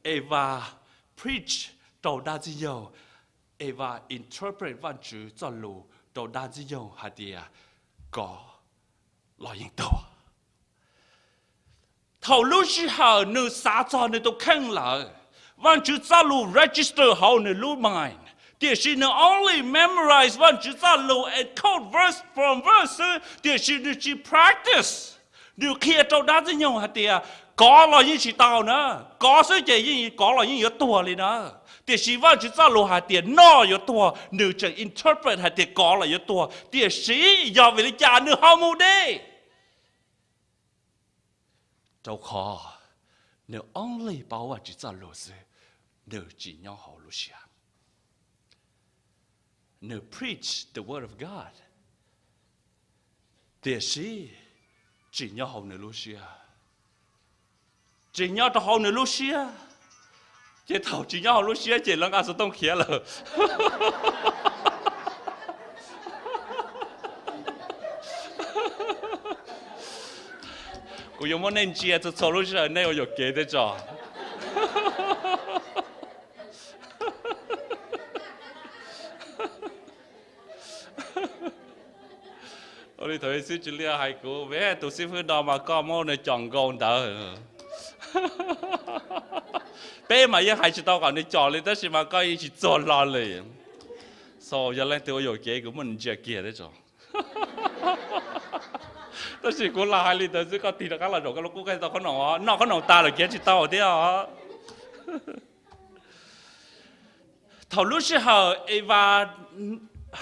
Evas preach rau dab Ntxwg Nyoog, Evas interpret Vajtswv txoj lus rau dab Ntxwg Nyoog hais tias kov los yeej tuag. Thaum lub sij hawm nws xav txog nws tus kheej lawm, Vajtswv txoj lus register hauv nws lub mind, tiam sis nws only memorize Vajtswv txoj lus and quote verse from verse xwb, tiam sis nws tsis practice. Nws qhia rau dab Ntxwg Nyoog hais tias kov los yeej tsis tau na, kov xwb ces yeej kov los yeej yuav tuag li na. Tiam sis Vajtswv txoj lus hais tias noj yuav tuag, nws tseem interpret hais tias kov los yuav tuag, tiam sis yog vim li cas nws ho mus deb? Rau qhov nws only paub Vajtswv txoj lus xwb, nws tsis nyob hauv lub siab. Nws preach the word of God, tiam sis tsis nyob hauv nws lub siab. Tsis nyob rau hauv nws lub siab, ces thaum tsis nyob hauv lub siab ces lawv nqa xov tooj khiav lawm. Kuv yuav muab nej ntsia txhua txhua lub sij hawm, nej ua yuam kev thiab tso. Ua li thaum xib hwb Tsis Liaj hais kuv, ves tus xib hwb no mas koj muab nws com nkaus ntawd. Peb mas yeej hais tsis tau kom nws com li tab sis mas koj yeej tsis txuag hlo li. So yog leej twg ua yuam kev kuv muab nws ntsia kiag thiab tso. Tab sis kuv lam hais li ntawd xwb, koj tig rov qab los zaum koj lub qub koj tau khob noom os, noj khob noom tas lawm khiav tsis tau thiab os. Thaum lub sij hawm Evas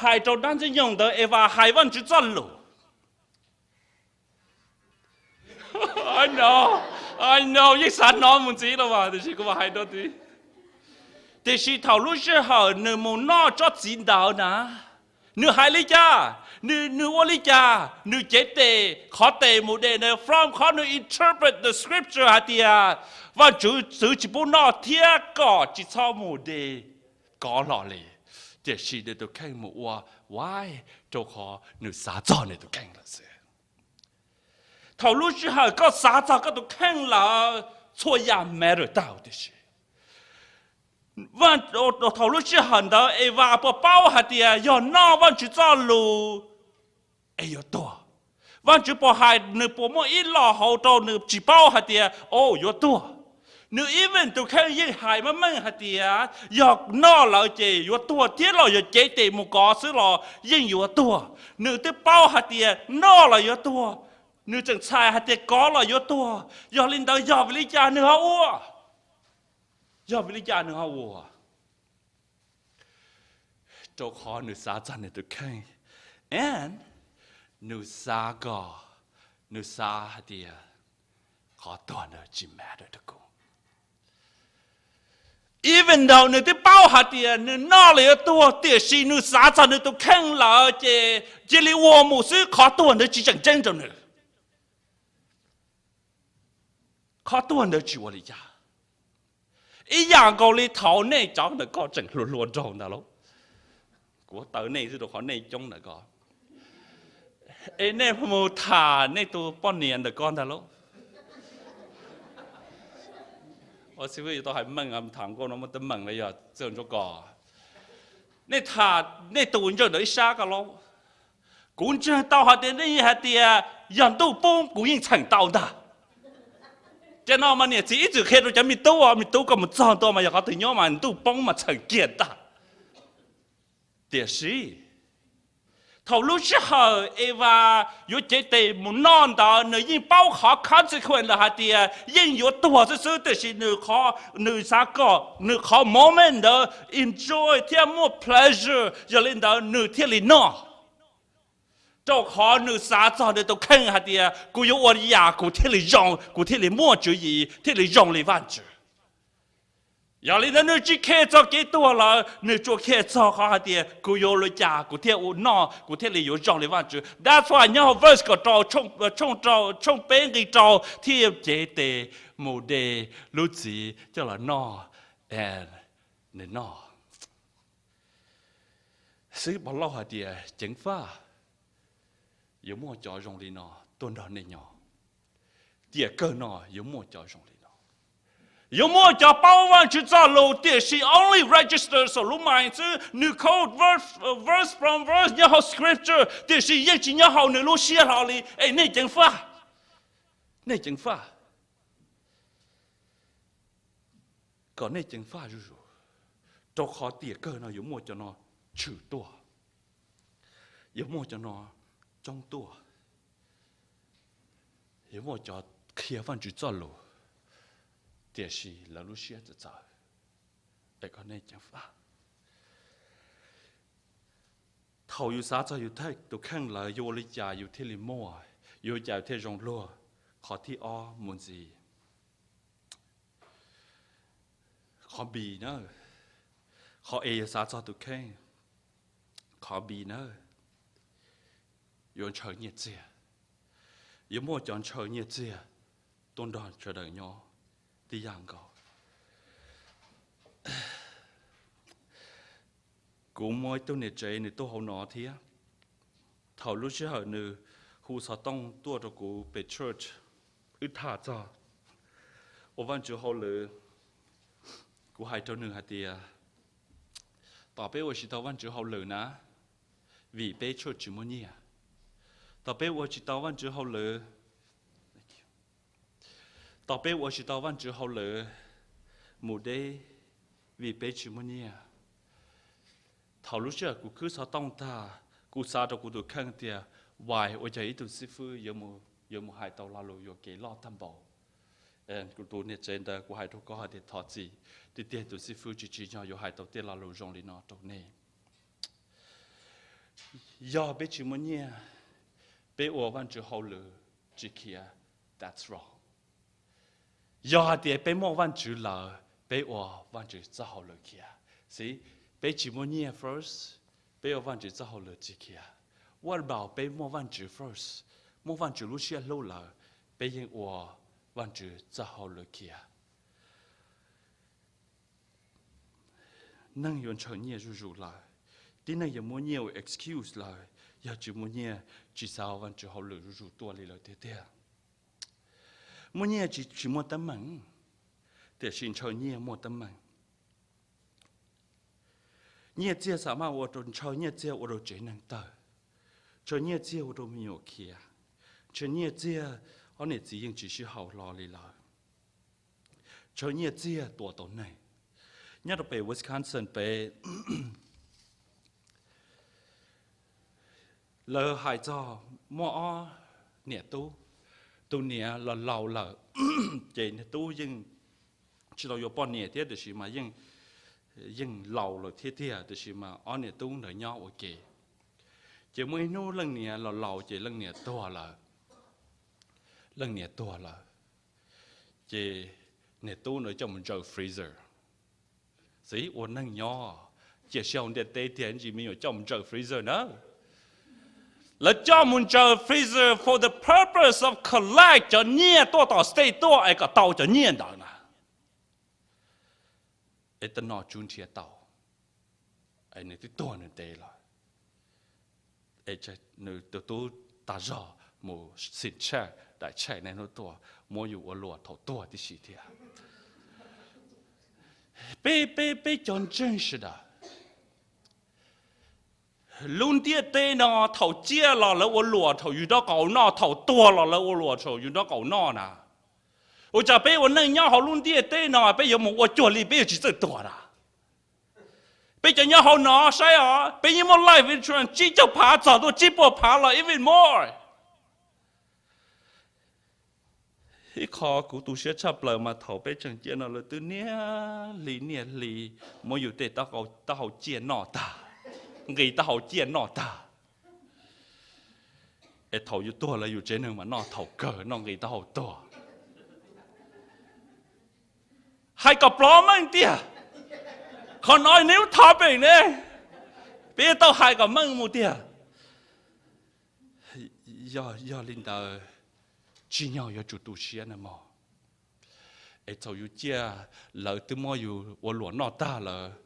hais rau dab Ntxwg Nyoog ntawd, Evas hais Vajtswv txoj lus. I know, I know, yeej xav hnov mus ntxiv los mas tiam sis kuv mam hais rau tid. Tiam sis thaum lub sij hawm nws mus noj tsob txiv ntawd na, Nws hais li cas? Nws, nws ua li cas? Nws cev tes, qhov tes mus de ntawd from qhov nws interpret the scripture hais tias Vajtswv txwv tsis pub noj thiab kom tsis txhob mus de kov los li. Tiam sis nws tus kheej mus ua why? Rau qhov nws xav txog nws tus kheej lawm xwb. Thaum lub sij hawm koj xav txog koj tus kheej lawm, txhua yam matter tag huv tib si. Thaum lub sij hawm ntawd Evas puas paub hais tias yog noj Vajtswv txoj lus es yuav tuag? Vajtswv puas hais, nws puas muaj ib lo hauv rau nws tsis paub hais tias, o, yuav tuag? Nws even tus kheej yeej hais meej meej hais tias yog noj lawm ces yuav tuag thiab los yog cev tes mus kov xwb los yeej yuav tuag. Nws twb paub hais tias noj los yuav tuag, nws tseem txhais hais tias kov los yuav tuag. Yog li ntawd yog vim li cas nws ho ua? Yog vim li cas nws ho ua? Rau qhov nws xav txog nws tus kheej, and nws xav kom, nws xav hais tias qhov tuag ntawd tsis matter rau kuv. Even though nws twb paub hais tias nws noj los yuav tuag, tiam sis nws xav txog nws tus kheej lawm ces cia li ua mus xwb, qhov tuag ntawd tsis tseem ceeb rau nws. Qhov tuag ntawd tsis ua li cas. Ib yam nkaus li thaum nej cov ntawm ko tseem hluas hluas nraug ntag lauj, kuv taw nej xwb rau qhov nej coob ntawm ko, es nej mus tham nej tus poj niam ntawm ko ntag lauj. Ua xib fwb yuav tau hais meej, tham nkauj no muaj teeb meem los yog txawj ntsuab ko. Nej tham nej tus ntsaws ntawm ib sab ko lauj. Kuv ntseeg tau hais tias nej yeej hais tias yog ntuj poob kuv yeej txheem tau ntag. Ces no mas niam txiv ib txwm qhia rau cov me tub, me tub koj mus txog ntua mas yog qhov twg nyob mas ntuj poob mas txheem kiag ntag. Tiam sis thaum lub sij hawm Evas yuav cev tes mus noj ntawd, nws yeej paub qhov consequence lawm hais tias yeej yuav tuag xwb xwb, tiam sis nws, nws xav kom nws qhov moment ntawd enjoy thiab muaj pleasure, yog li ntawd nws thiaj li noj. Rau qhov nws xav txog nws tus kheej hais tias kuv yuav ua li cas kuv thiaj li zoo, kuv thiaj li muaj tswv yim, thiaj li zoo li Vajtswv. Yog li ntawd nws tsis khe txog kev tuag lawm, nws tsuas khe txog qhov hais tias kuv yuav ua li cas kuv thiaj ua noj, kuv thiaj li yuav zoo li Vajtswv. That's why nyob hauv verse kaum rau, tshooj rau, tshooj peb nqe rau, thiaj cev tes mus de lub txiv coj los noj, and nws noj. Xib Pov Lauj hais tias ceev faj, yuav muaj cov zoo li no tuaj nrog nej nyob. Tiam kawg no yuav muaj cov zoo li no. Yuav muaj cov paub Vajtswv txoj lus tiam sis only register saum lub mind xwb, nws quote verse, verse from verse nyob hauv scripture tiam sis yeej tsis nyob hauv nws lub siab hlo li. Es nej ceev faj, nej ceev faj. Kom nej ceev faj zuj zus, rau qhov tiam kawg no yuav muaj cov no tshwm tuaj, yuav muaj cov no coob tuaj, yuav muaj cov qhia Vajtswv txoj lus tiam sis lawv lub siab txawv txawv. Es kom nej ceev faj. Thaum yus xav txog yus tus kheej lawm yuav ua li cas yus thiaj li muaj, yuav ua li cas yus thiaj zoo luag. Qhov thib ob mus ntxiv. Qhov B na, qhov A yog xav txog tus kheej. Qhov B na, yuav ntshaw nyiaj txiag. Yuav muaj cov ntshaw nyiaj txiag tuaj nrog sawv daws nyob tib yam nkaus. Kuv muaj ib tug niam tsev nws tuaj hauv no thiab. Thaum lub sij hawm nws hu xov tooj tuaj rau kuv pem church, wb tham txog ua Vajtswv hauj lwm, kuv hais rau nws hais tias, tom peb ua tsis tau Vajtswv hauj lwm na, vim peb church tsis muaj nyiaj. Tom peb ua tsis tau Vajtswv hauj lwm, tom peb ua tsis tau Vajtswv hauj lwm mus deb, vim peb tsis muaj nyiaj. Thaum lub sij hawm kuv khwb xov tooj tag, kuv xav rau kuv tus kheej tias, why, ua cas ib tug xib fwb yuav mus hais tau lo lus yuam kev loj tag npaum. Kuv tus niam tsev ntawd, kuv hais rau koj hais tias thov txim, tiag tiag tus xib fwb tsis tsim nyog yuav hais tau tej lo lus zoo li no rau nej. Yog peb tsis muaj nyiaj, peb ua Vajtswv hauj lwm tsis khiav, that's wrong. Yog hais tias peb muaj Vajtswv lawm, peb ua Vajtswv txoj hauj lwm khiav. Xib, peb tsis muaj nyiaj first, Peb ua Vajtswv txoj hauj lwm tsis khiav. What about peb muaj Vajtswv first, muaj Vajtswv lub siab hlub lawm, peb yeej ua Vajtswv txoj hauj lwm khiav? Neeg yuav ntshaw nyiaj zuj zus lawm. Tib neeg yuav muab nyiaj ua excuse lawm, yog tsis muaj nyiaj tsis xav ua Vajtswv hauj lwm zuj zus tuaj li lawm tiag tiag. Muaj nyiaj tsis muaj teeb meem, tiam sis ntshaw nyiaj muaj teeb meem. Nyiaj txiag xam maj ua rau, ntshaw nyiaj txiag ua rau tsev neeg tawg, ntshaw nyiaj txiag ua rau me nyuam khiav, ntshaw nyiaj txiag ob niam txiv yeej tsis sib haum hlo li lawm, ntshaw nyiaj txiag tua tau neeg. Nyob rau pem Wisconsin pem, lawv hais txog muaj ob niam tub, tus niam los laus lawm, ces niag tub yeej tsis tau yuav poj niam thiab, tiam sis mas yeej laus lawm thiab tiag, tiam sis mas ob niam tub ntawd nyob ua ke. Ces muaj ib hnub leej niam los laus ces leej niam tuag lawm. Leej niam tuag lawm, ces niag tub ntawd coj mus ntsaws freezer. Xwb ua neeg nyob, cia sij hawm ntiaj teb tiag ntsis me nyuam coj mus ntsaws freezer na. Lawv coj mus ntsaws freezer for the purpose of collect cov nyiaj tuaj tom state tuaj es kom tau cov nyiaj ntawd na. Es tau no tsuv nrhiav tau, es nws twb tuag nws ntev lawm. Es nws tus tub tag zog mus xim tshaj daim tshaj neeg hnub tuaj, muab yus ua luam thaum tuag tib si thiab. Peb, peb, peb cov ntseeg sawv daws, lub ntiaj teb no thaum ciaj los lawv ua luam, thaum yus nraub qaum noj, thaum tuag los lawv ua luam, thaum yus nraub qaum noj na. Ua cas peb ua neej nyob hauv lub ntiaj teb no peb yuav mus ua cuag li peb yuav tsis txawj tuag na? Peb cov nyob hauv no saib os, peb yeej muaj life insurance tsib caug phav txog tuaj tsib puas phav los even more. Ib qho kuv tu siab tshaj plaws mas thaum peb tseem ciaj no lawv twb niaj hli niaj hli muab yus tej taub hau ciaj noj tag, nqi taub hau ciaj noj tag. Es thaum yus tuag lawm yus tsev neeg mas noj thaum kawg, noj nqi taub hau tuag. Hais kom plov meej tiag. Qhov no neb lub topic ne, peb tau hais kom meej mus tiag. Yog, yog li ntawd, tsim nyog yuav tsum tu siab na mog. Es thaum yus ciaj, lawv twb muab yus ua luam noj tag lawm,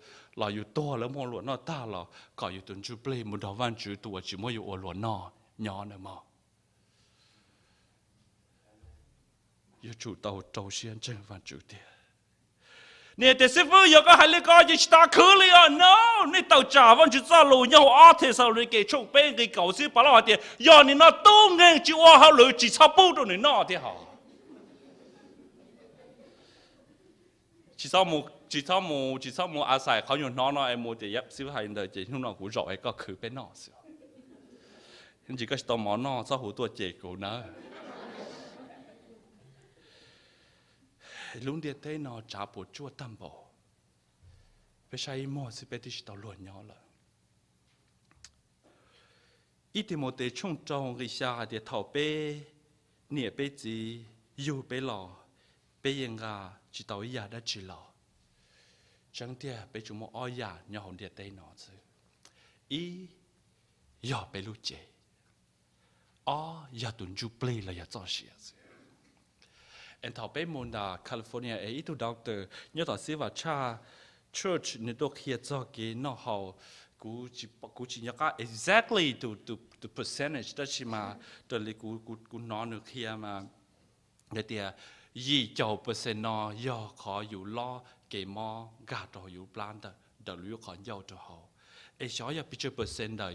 los yus tuag lawv muab ua luam noj tag los kom yus tus ntsuj plig mus nrog Vajtswv tus uas tsis muab yus ua luam noj nyob na mog. Yuav tsum tau rau siab ntseeg Vajtswv tiag. Niam tias, xib fwb, yog koj hais li ko ces tsis tas khwv li os. No, nej tawm tsam Vajtswv txoj lus nyob hauv ob Thexalaunikes tshooj peb nqi kaum xwb, Pavlauj hais tias yog nim no tub nkeeg tsis ua hauj lwm tsis txhob pub rau nws noj thiab hos. Tsis txhob mus, tsis txhob mus, tsis txhob mus a xais qhov nyuag hnov no es mus tias, yep, xib fwb hais li ntawd ces hnub no kuv zaum es koj khwv peb noj xwb. Ntsis koj tsis tau mov noj txhob hu tuaj cem kuv nawb. Lub ntiaj teb no tsav puas tsuaj tag npaum, peb saib ib muag xwb peb twb tsis tau luag nyob lawm. Ib Timautes tshooj rau nqi xya hais tias thaum peb niam peb txiv yug peb los, peb yeej nqa tsis tau ib yam dab tsi los. Tseeb tiag peb tsuas muaj ob yam nyob hauv ntiaj teb no xwb. Ib, yog peb lub cev. Ob, yog tus ntsuj plig los yog txoj sia xwb. Es thaum peb mus nram California es ib tug doctor nyob tom Silver Chat Church nws tuaj qhia txog kev noj haus, kuv tsis nco qab exactly tus percentage tab sis mas raws li kuv hnov nws qhia mas hais tias yim caum percent no yog qhov yus lob kev mob nkag rau yus plab ntawm lub qhov ncauj rau hauv. Es xyov yog pes tsawg percent ntawm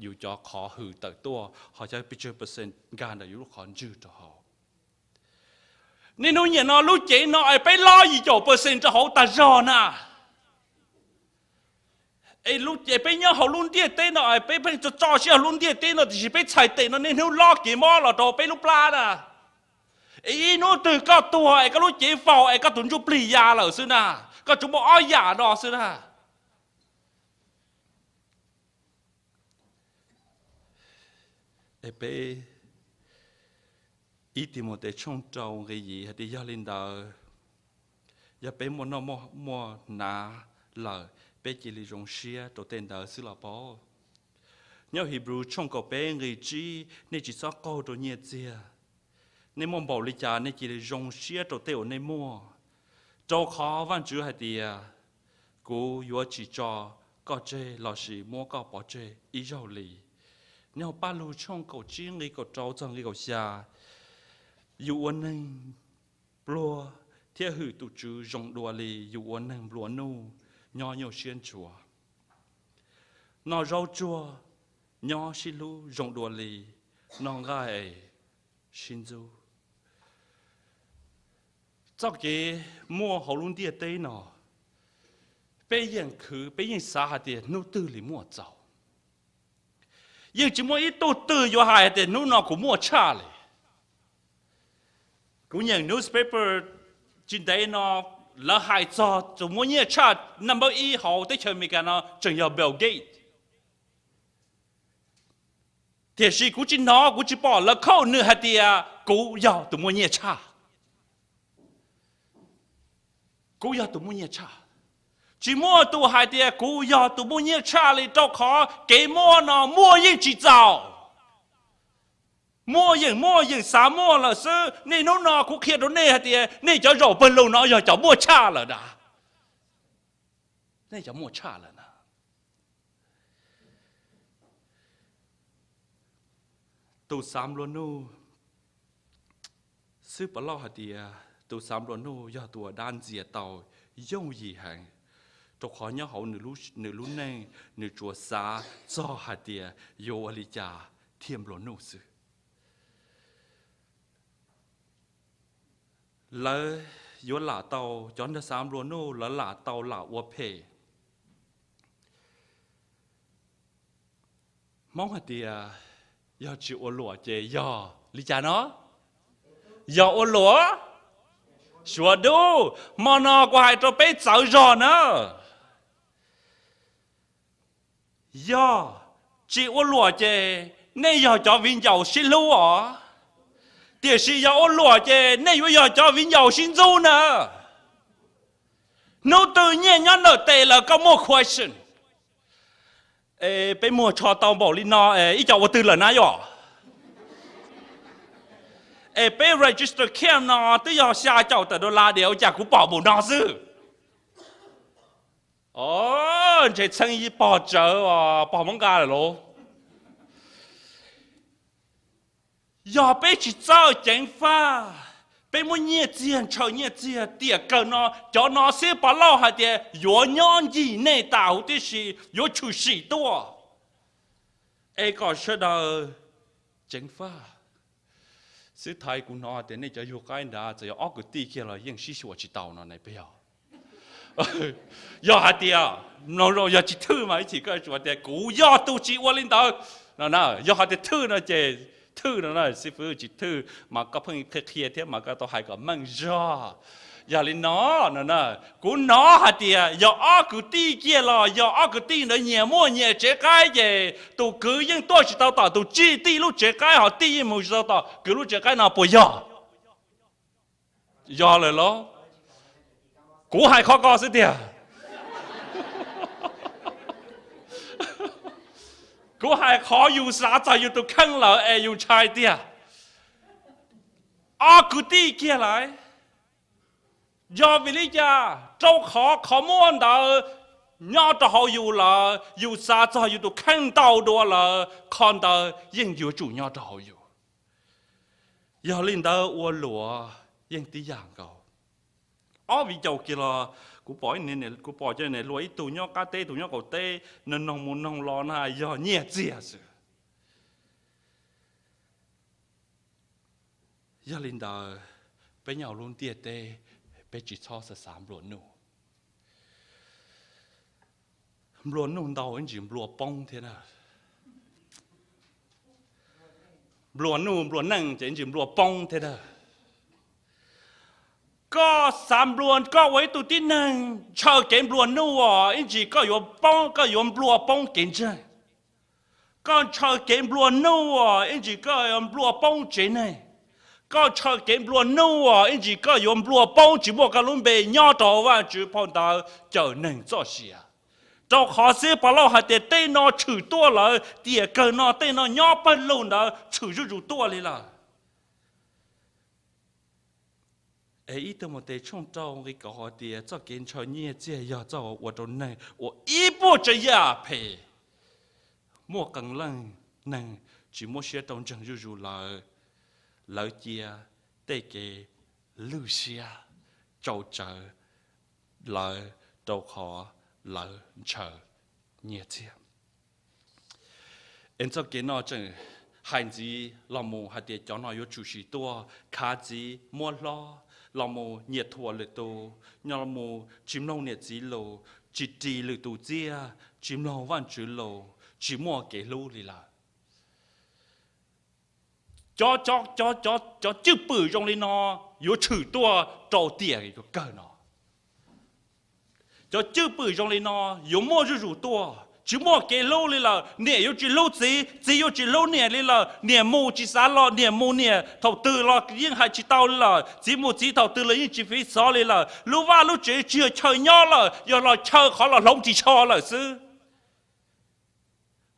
yus cov qhov hwm tawm tuaj, ho xyov pes tsawg percent nkag ntawm yus lub qhov ntswg rau hauv. Niaj hnub niam no lub cev no es peb lob yim caum percent rau hauv tag zog na. Es peb nyob hauv lub ntiaj teb no es peb pheej tso tso siab hauv lub ntiaj teb no tiam sis peb txhais tes no niaj hnub lob kev mob los rau peb lub plab na. Es ib hnub twg koj tuag es koj lub cev faus es koj tus ntsuj plig ya lawm xwb na. Koj tsuas muaj ob yam no xwb na. Es peb, ib Timautes tshooj rau nqi yim hais tias yog li ntawd, yog peb muaj noj muaj hnav lawm, Peb cia li zoo siab rau tej ntawd xwb los paub. Nyob Hebrews tshooj kaum peb nqe tsib, nej tsis txhob qaug rau nyiaj txiag. Nej muaj npaum li cas nej cia li zoo siab rau tej uas nej muaj, rau qhov Vajtswv hais tias, kuv yuav tsis tso koj tseg lossis muab koj pov tseg ib zaug li. Nyob hauv Pajlug tshooj kaum tsib nqe kaum rau txog nqe kaum xya, yus ua neeg pluag thiab hwm tus Tswv zoo dua li yus ua neeg nplua nuj nyob nyuaj siab ntshuav. Noj zaub tsuag nyob sib hlub zoo dua li noj nqaij es sib ntxub. Txoj kev muaj hauv lub ntiaj teb no, peb yeej khwv, peb yeej xav hais tias hnub twg li muaj txaus. Yeej tsis muaj ib tug twg yuav hais tias hnub no kuv muaj tshaj li. Kuv nyeem newspaper tsis ntev no, lawv hais txog tus muaj nyiaj tshaj number ib hauv teb chaws Amelikas no tseem yog Bill Gates. Tiam sis kuv tsis hnov, kuv tsis pom lawv quote nws hais tias kuv yog tus muaj nyiaj tshaj. Kuv yog tus muaj nyiaj tshaj. Tsis muaj tus hais tias kuv yog tus muaj nyiaj tshaj li, rau qhov kev muaj no muaj yeej tsis txaus. Muaj yeej muaj, yeej xav muaj lawm xwb. Niaj hnub no kuv qhia rau nej hais tias nej cov zaum pawg lug no yog cov muaj tshaj lawm na. Nej cov muaj tshaj lawm na. Tus xav nplua nuj, xib hwb Pov Lauj hais tias tus xav nplua nuj yog tus uas dab ntxias tau yooj yim heev, rau qhov nyob hauv nws lub neej nws tsuas xav txog hais tias yuav ua li cas thiaj nplua nuj xwb. Lawv yuav lam tau, cov neeg xav nplua nuj lawv lam tau lam ua phem. Hmoob hais tias yog tsis ua luam ces yog li cas no? Yog ua luam suav dub. Hmo no kuv hais rau peb txawv zog na. Yog tsis ua luam ces nej yog cov viv ncaus sib hlub os. Tiam sis yog ua luam ces nej yuav yog cov viv ncaus sib ntxub na. Hnub twg nyiaj nyob ntawm tes lawm koj muaj question. Es peb muag tsho tau npaum li no es ib co ua twg lawm na yom? Es peb register camp no twb yog xya caum tawm dollar diam ua cas kuv pom npaum no xwb? Os, ntshe txheeb pog tsawv os, pog muab nqa lawm lauj. Yog peb tsis txawj ceev faj, peb muab nyiaj txiag ntshaw nyiaj txiag tiam kawg no, cov no xib hwb Pov Lauj hais tias yuav nyob ncig nej tas huv tib si, yuav tshwm sim tuaj. Es kom sawv daws ceev faj. Xib hwb Thaiv, kuv hnov tias nej cov yug qaib nrad txawm yog ob kwv tij kiag los yeej sib xyuas tsis tau no ne, puas yog? Yog hais tias, yog tsis thwj mas ib chim koj tsuas tias kuv yog tus tsis ua li ntawd no. Yog hais tias thwj no ces thwj no, xib hwb tsis thwj mas koj pheej qhia qhia thiab mas koj tau hais kom meej zog. Yog li no, no, kuv hnov hais tias yog ob kwv tij kiag los yog ob kwv tij ntawd nyias muaj nyias tsev qaib ces tus kwv yeej tuaj tsis tau tom tus tij lub tsev qaib, ho tij yeej mus tsis tau tom kwv lub tsev qaib no puas yog? Yog lawm los? Kuv hais qhov ko xwb tiag. Kuv hais qhov yus xav txog yus tus kheej lawm es yus ntshai tiag. Ob kwv tij kiag lawm. Yog vim li cas? Rau qhov qhov muaj ntawd nyob rau hauv yus lawm, yus xav txog yus tus kheej ntau dua lawm, qhov ntawd yeej yuav tsum nyob rau hauv yus. Yog li ntawd ua luam yeej tib yam nkaus. Ob viv ncaus kiag los kuv pom, kuv pom cov niam hluas ib tug nyob qab teb ib tug nyob qaum teb, noog mus noog los na yog nyiaj txiag xwb. Yog li ntawd, peb nyob hauv lub ntiaj teb, peb tsis txhob xav xav nplua nuj. Nplua nuj ntau ib ntsis nplua poob thiab na. Nplua nuj nplua neej ces ib ntsis nplua poob thiab na. Koj xav nplua, koj ua ib tug tib neeg ntshaw kev nplua nuj os, ib ntsis koj yuav poob, koj yuav nplua poob kev ntseeg. Koj ntshaw kev nplua nuj os, ib ntsis koj yuav nplua poob tsev neeg. Koj ntshaw kev nplua nuj os, ib ntsis koj yuav nplua poob tsis muaj koj lub npe nyob rau hauv Vajtswv phau ntawv cawm neeg txoj sia. Rau qhov xib hwb Pavlauj hais tias tej no tshwm tuaj lawm, tiam kawg no tej no nyob pawg lug ntawd tshwm zuj zus tuaj li lawm. Es ib Timautes tshooj rau nqe kaum hais tias txoj kev ntshaw nyiaj txiag yog txoj ua rau neeg ua ib puas tsav yam phem. Muaj qee leej neeg tsis muab siab rau ntseeg zuj zus lawm, lawv cia tej kev lwj siab tsau tsawv lawv rau qhov lawv ntshaw nyiaj txiag. Es txoj kev no tseem hais ntxiv los mus hais tias cov no yuav tshwm sim tuaj khav txiv muab hlob los mus nyiam thuam lwm tus, nyob los mus tsis mloog niam txiv lus, tsis ris lwm tus txiaj, tsis mloog Vajtswv lus, tsis muaj kev hlub li lawm. Cov cwj pwm zoo li no yuav tshwm tuaj rau tiam kawg no. Cov cwj pwm zoo li no yuav muaj zuj zus tuaj, tsis muaj kev hlub li lawm. Niam yuav tsis hlub txiv, txiv yuav tsis hlub niam li lawm. Niam mus tsis xav los, niam mus niam thaum twg los yeej hais tsis tau li lawm. Txiv mus txiv thaum twg los yeej tsis fiv xov li lawm. Lub vaj lub tsev tsis yog chaw nyob lawm, yog los chaw qhov los hloov ris tsho lawm xwb.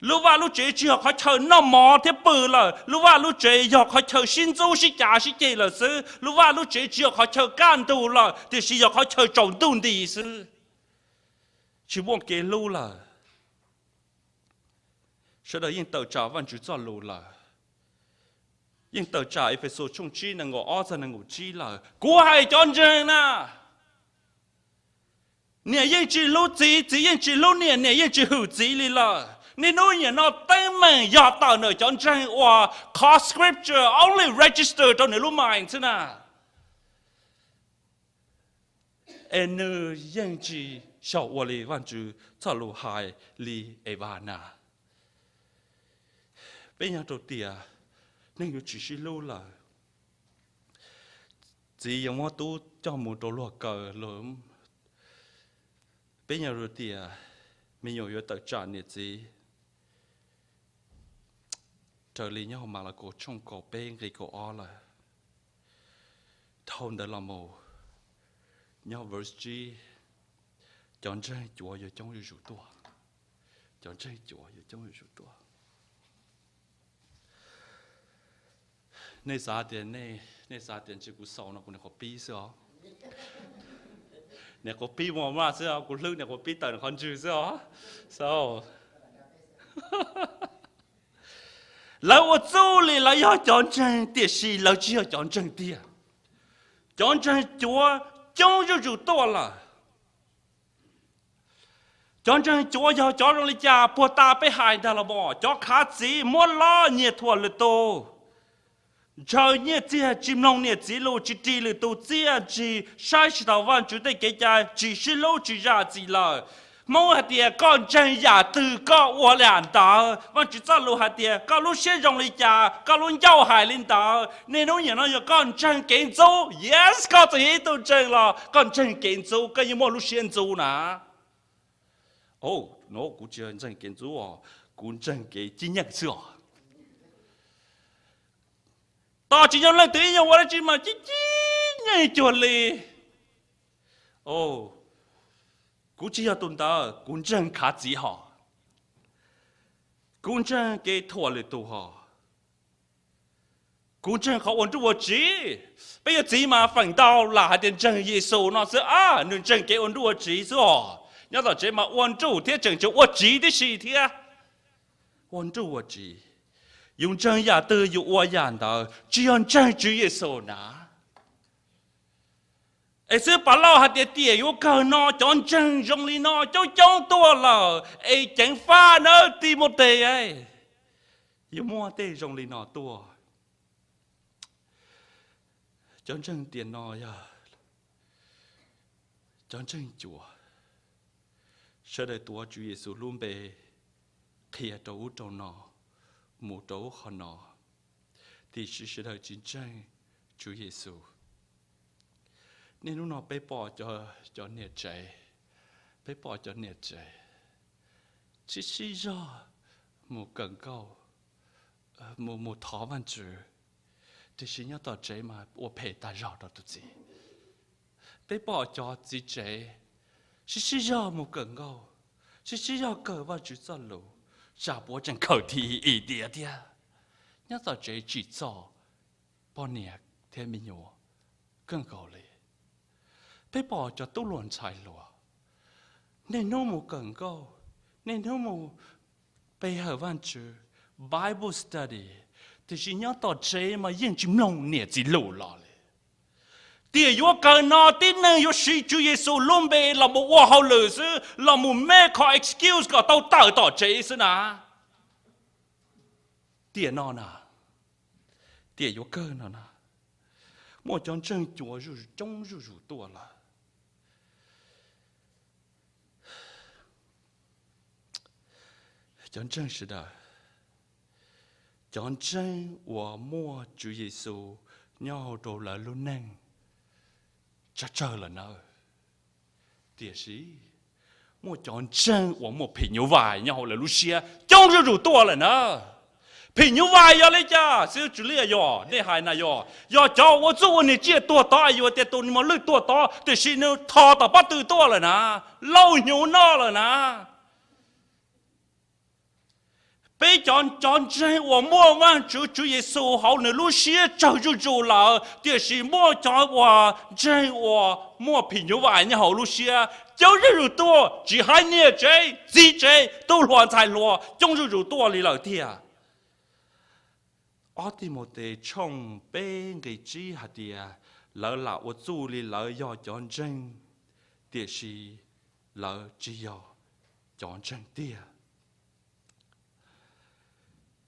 Lub vaj lub tsev tsis yog qhov chaw noj mov thiab pw lawm, lub vaj lub tsev yog qhov chaw sib ntxub sib cav sib ceg lawm xwb. Lub vaj lub tsev tsis yog qhov chaw kaj ntug lawm, tiam sis yog qhov chaw tsaus ntuj nti xwb. Tsis muaj kev hlub lawm. Sawv daws yeej tawm tsam Vajtswv txoj lus lawm. Yeej tawm tsam Efexus tshooj tsib nees nkaum ob txog nees nkaum tsib lawm. Kuv hais cov ntseeg na, niam yeej tsis hlub txiv, txiv yeej tsis hlub niam, niam yeej tsis hwm txiv li lawm. Niaj hnub nim no teeb meem yog tawm ntawm cov ntseeg uas qhov scripture only register rau nws lub mind xwb na. Es nws yeej tsis xyaum ua li Vajtswv txoj lus hais li Evas na. Peb nyob rau tiam neeg yuav tsis sib hlub lawm, txiv yuav muab tub coj mus rau luag kaw lawm. Peb nyob rau tiam me nyuam yuav tawm tsam niam txiv, raws li nyob hauv Malakaus tshooj kaum peb nqe kaum ob lawm. Dhau ntawd los mus, nyob verse tsib, cov ntseeg cuav yuav coob zuj zus tuaj. Cov ntseeg cuav yuav coob zuj zus tuaj. Nej xav tias, nej xav tias ntshe kuv xaus no kuv niam quav pib xwb os. Niam quav pib mos maj xwb os, kuv hlwb niam quav pib tawm nws qhov ntswg xwb os. Xaus. Lawv ua txuj li lawv yog cov ntseeg, tiam sis lawv tsis yog cov ntseeg tiag. Cov ntseeg cuav coob zuj zus tuaj lawm. Cov ntseeg cuav yog cov zoo li cas? Puag ta peb hais ntag los mas, cov khav txiv, muab hlob, nyiam thuam lwm tus, ntshaw nyiaj txiag, tsis mloog niam txiv lus, tsis ris lwm tus txiaj, tsis saib tsis taus Vajtswv tej kev cai, tsis sib hlub, tsis zam txim lawm. Hmoob hais tias koj ntseeg yam twg koj ua yam ntawd. Vajtswv txoj lus hais tias koj lub siab zoo li cas, koj lub ncauj hais li ntawd. Niaj hnub nim no yog koj ntseeg kev ntxub, yes, koj txawm yog ib tug ntseeg los koj ntseeg kev ntxub, koj yeej muaj lub siab ntxub na. Au, no kuv tsis ntseeg kev ntxub os, kuv ntseeg kev cib nyeej xwb os. Tos tsis yog leej twg ib nyuag ua dab tsi mas cib cib nyeej cuag li. Kuv tsis yog tus ntawd, kuv ntseeg khav txiv hos, kuv ntseeg kev thuam lwm tus hos, kuv ntseeg qhov ua nruj ua tsiv. Peb yuav txiv mas feem ntau lam hais tias ntseeg Yexus no xwb a, nws ntseeg kev ua nruj ua tsiv xwb os. Nyob tom tsev mas ua nruj thiab tseem tseem ua tsiv tib si thiab. Ua nruj ua tsiv, yus ntseeg yam twg yus ua yam ntawd, tsis yog ntseeg Tswv Yexus na. Es xib hwb Pavlauj hais tias tiam yuav kawg no cov ntseeg zoo li no coob coob tuaj lawm, es ceev faj nawb Timautes, yuav muaj tej zoo li no tuaj. Cov ntseeg tiam no yog cov ntseeg cuav, sawv daws tuav Tswv Yexus lub npe qhia rau ub rau no, mus rau ub qhov no, tiam sis sawv daws tsis ntseeg Tswv Yexus. Niaj hnub no peb pom cov niam tsev, peb pom cov niam tsev sib sib zog mus kawm nkauj, mus mus thov Vajtswv, tiam sis nyob tom tsev mas ua phem tag zog rau tus txiv. Peb pom cov txiv tsev sib sib zog mus kawm nkauj, Tsis, tsis yog kawg Vajtswv txoj lus, tsam puav tseem khaws thim ib tiam thiab, nyob tom tsev tsim txom poj niam thiab me nyuam kawg nkaus li. Peb pom cov tub hluas ntxhais hluas, niaj hnub mus kawm nkauj, niaj hnub mus pe hawm Vajtswv, Bible study, tiam sis nyob tom tsev mas yeej tsis mloog niam txiv lus los li. Tiam yuav kawg no tib neeg yuav siv Tswv Yexus lub npe los mus ua hauj lwm xwb, los mus me qhov excuse kom tau tawm tom tsev xwb na. Tiam no na, tiam yuav kawg no na, muaj cov ntseeg cuav zuj coob zuj zus tuaj lawm. Cov ntseeg sawv daws, cov ntseeg uas muaj Tswv Yexus nyob hauv rau lawv lub neej tsawg tsawg lawm nawb. Tiam sis muaj cov ntseeg uas muaj phim nyuj vais nyob hauv lawv lub siab coob zuj zus tuaj lawm na. Phim nyuj vais yog li cas? Xib Hwb Tswv Liaj, yog nej hais na, yog, yog cov ua txuj ua niam tsiaj tuag tod, yus tias tus niag mos lwj tuag tod, tiam sis nws thos tom pob tw tuaj lawm na, lauj hnyuv noj lawm na. Peb cov, cov ntseeg uas muaj Vajtswv, Tswv Yexus hauv nws lub siab tsawg zuj zus lawm, tiam sis muaj cov uas ntseeg uas muaj phim nyuj vais nyob hauv lub siab coob zuj zus tuaj, tsis hais niam tsev txiv tsev, tub hluas ntxhais hluas coob zuj zus tuaj li lawm tiag. Ob Timautes tshooj peb nqe tsib hais tias, lawv lam ua txuj li lawv yog cov ntseeg, tiam sis lawv tsis yog cov ntseeg tiag.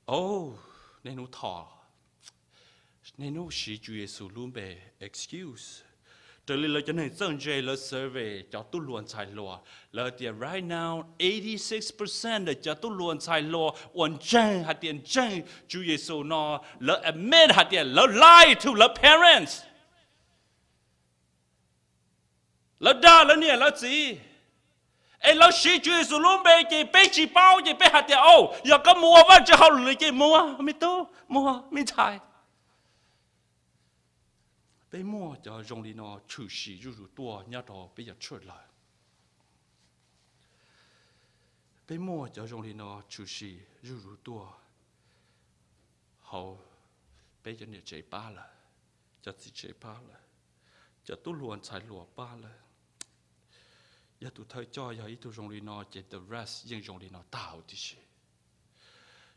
Au, niaj hnub thov, niaj hnub siv Tswv Yexus lub npe excuse. Raws li lawv cov neeg txawj ntse lawv survey cov tub hluas ntxhais hluas, lawv tias right now eighty six percent cov tub hluas ntxhais hluas uas ntseeg hais tias ntseeg Tswv Yexus no, lawv admit hais tias lawv lie to lawv parents. Lawv dag lawv niam lawv txiv, es lawv siv Tswv Yexus lub npe ces peb tsis paub ces peb hais tias, au, yog koj mus ua Vajtswv hauj lwm ces mus, me tub, mus, me ntxhais. Peb muaj cov zoo li no tshwm sim zuj zus tuaj nyob rau peb cov church lawm. Peb muaj cov zoo li no tshwm sim zuj zus tuaj hauv peb cov niam tsev pab lawm, cov txiv tsev pab lawm, cov tub hluas ntxhais hluas pab lawm. Yog tus thawj coj yog ib tug zoo li no ces the rest yeej zoo li no tag huv tib si.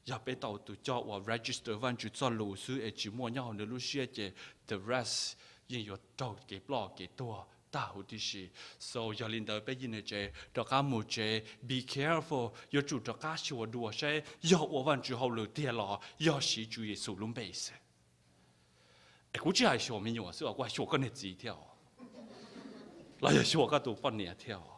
Yog peb tau tus coj uas register Vajtswv txoj lus xwb es tsis muaj nyob hauv nws lub siab ces the rest yeej yuav raug kev ploj kev tuag tag huv tib si. So yog li ntawd peb cov niam tsev rov qab mus tsev, be careful, yuav tsum rov qab xyuas dua saib yog ua Vajtswv hauj lwm tiag los yog siv Tswv Yexus lub npe xwb. Es kuv tsis hais xyuas me nyuam xwb os, kuv hais xyuas koj niag txiv thiab os, los yog xyuas koj tus poj niam thiab os.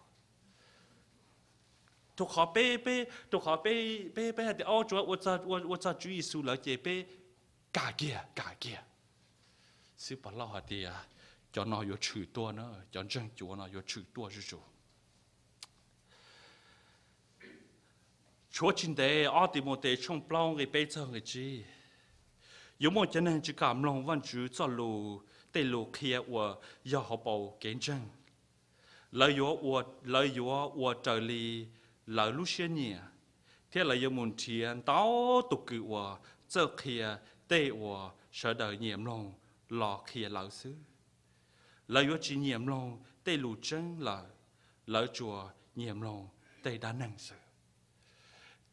Rau qhov peb, peb, rau qhov peb, peb, peb hais tias, o, tsuav ua txog Tswv Yexus lawm ces peb kam kiag, kam kiag. Xib Pov Lauj hais tias cov no yuav tshwm tuaj na, cov ntseeg cuav no yuav tshwm tuaj zuj zus. Tshuav tsis ntev, ob Timautes tshooj plaub nqe peb txog nqe tsib, yuav muaj cov neeg tsis kam mloog Vajtswv txoj lus, tej lus qhia uas yog hauv paus kev ntseeg. Lawv yuav ua, lawv yuav ua raws li lawv lub siab nyiam, thiab lawv yuav mus nrhiav ntau tus kws uas txawj qhia tej uas sawv daws nyiam mloog los qhia lawv xwb. Lawv yuav tsis nyiam mloog tej lus tseeb lawm, lawv tsuas nyiam mloog tej dab neeg xwb.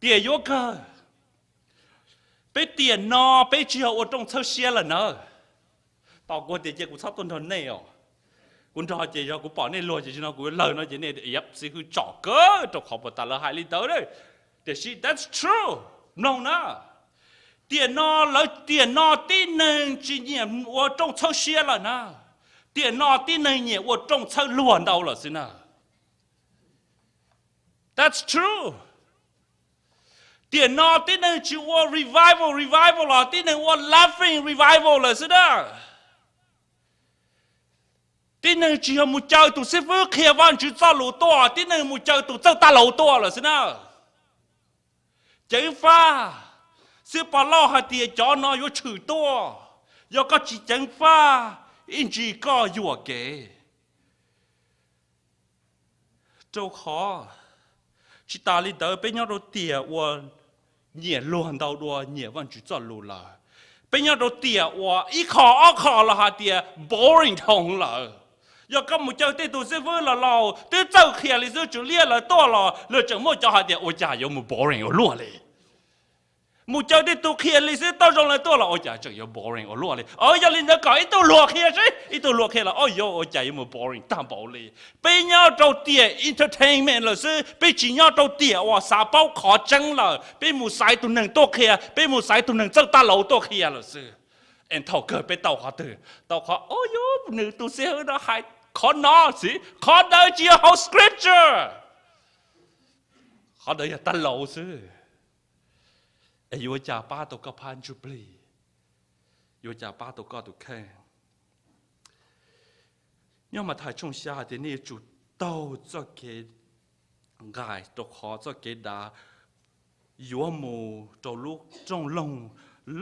Tiam yuav kawg, peb tiam no peb tsis yog ua rooj txhawb siab lawm na. Tau kuv tias cia kuv txhob tuaj nrog nej os. Kuv nrog ces yog kuv pom nej luag ces tsis no kuv yuav lawg no ces nej yab xib hwb tsom kawg rau qhov puas tas lawv hais li ntawd. Tiam sis that's true, mloog na. Tiam no lawv, tiam no tib neeg tsis nyiam ua rooj txhawb siab lawm na. Tiam no tib neeg nyiam ua rooj txhawb luag ntau lawm xwb na. That's true. Tiam no tib neeg tsis ua revival, revival los tib neeg ua laughing revival lawm xwb na. Tib neeg tsis yog mus caw tus xib fwb qhia Vajtswv txoj lus tuaj, tib neeg mus caw tus txawj tag laus tuaj lawm xwb na. Ceev faj, xib Pov Lauj hais tias cov no yuav tshwm tuaj, yog koj tsis ceev faj, ib ntsis koj yuam kev. Rau qhov Tsis tas li ntawd, peb nyob rau tiam uas nyiam luag ntau dua nyiam Vajtswv txoj lus lawm. Peb nyob rau tiam uas ib qho ob qho los hais tias boring dhau lawm. Yog koj mus caw tej tus xib fwb los laus twb txawj qhia li xwb, tswv liab lawv tuaj los lawv tseem muaj cov hais tias ua cas yuav mus boring ua luaj li. Mus caw tej tus qhia li xwb, tau zoo lawv tuaj los ua cas tseem yuav boring ua luaj li. Yog li ntawd kom ib tug luag qhia seb, ib tug luag qhia los o yuav ua cas yuav mus boring tag npaum li. Peb nyob rau tiam entertainment lawm xwb, peb tsis nyob rau tiam uas xav paub qhov tseeb lawm. Peb mus xaiv tus neeg tuaj qhia, peb mus xaiv tus neeg txawj tab laus tuaj qhia lawm xwb. Es thaum kawg peb tau qhov twg? Tau qhov o yuav nws tus xib fwb no hais qhov no xwb, qhov ntawd tsis yog hauv scripture. Qhov ntawd yog tab laus xwb. Es yuav ua cas pab tau koj phab ntsuj plig? Yuav ua cas pab tau koj tus kheej? Nyob Mathais tshooj xya hais tias nej yuav tsum taug txoj kev nqaim, rau qhov txoj kev dav yuav mus rau lub rooj loog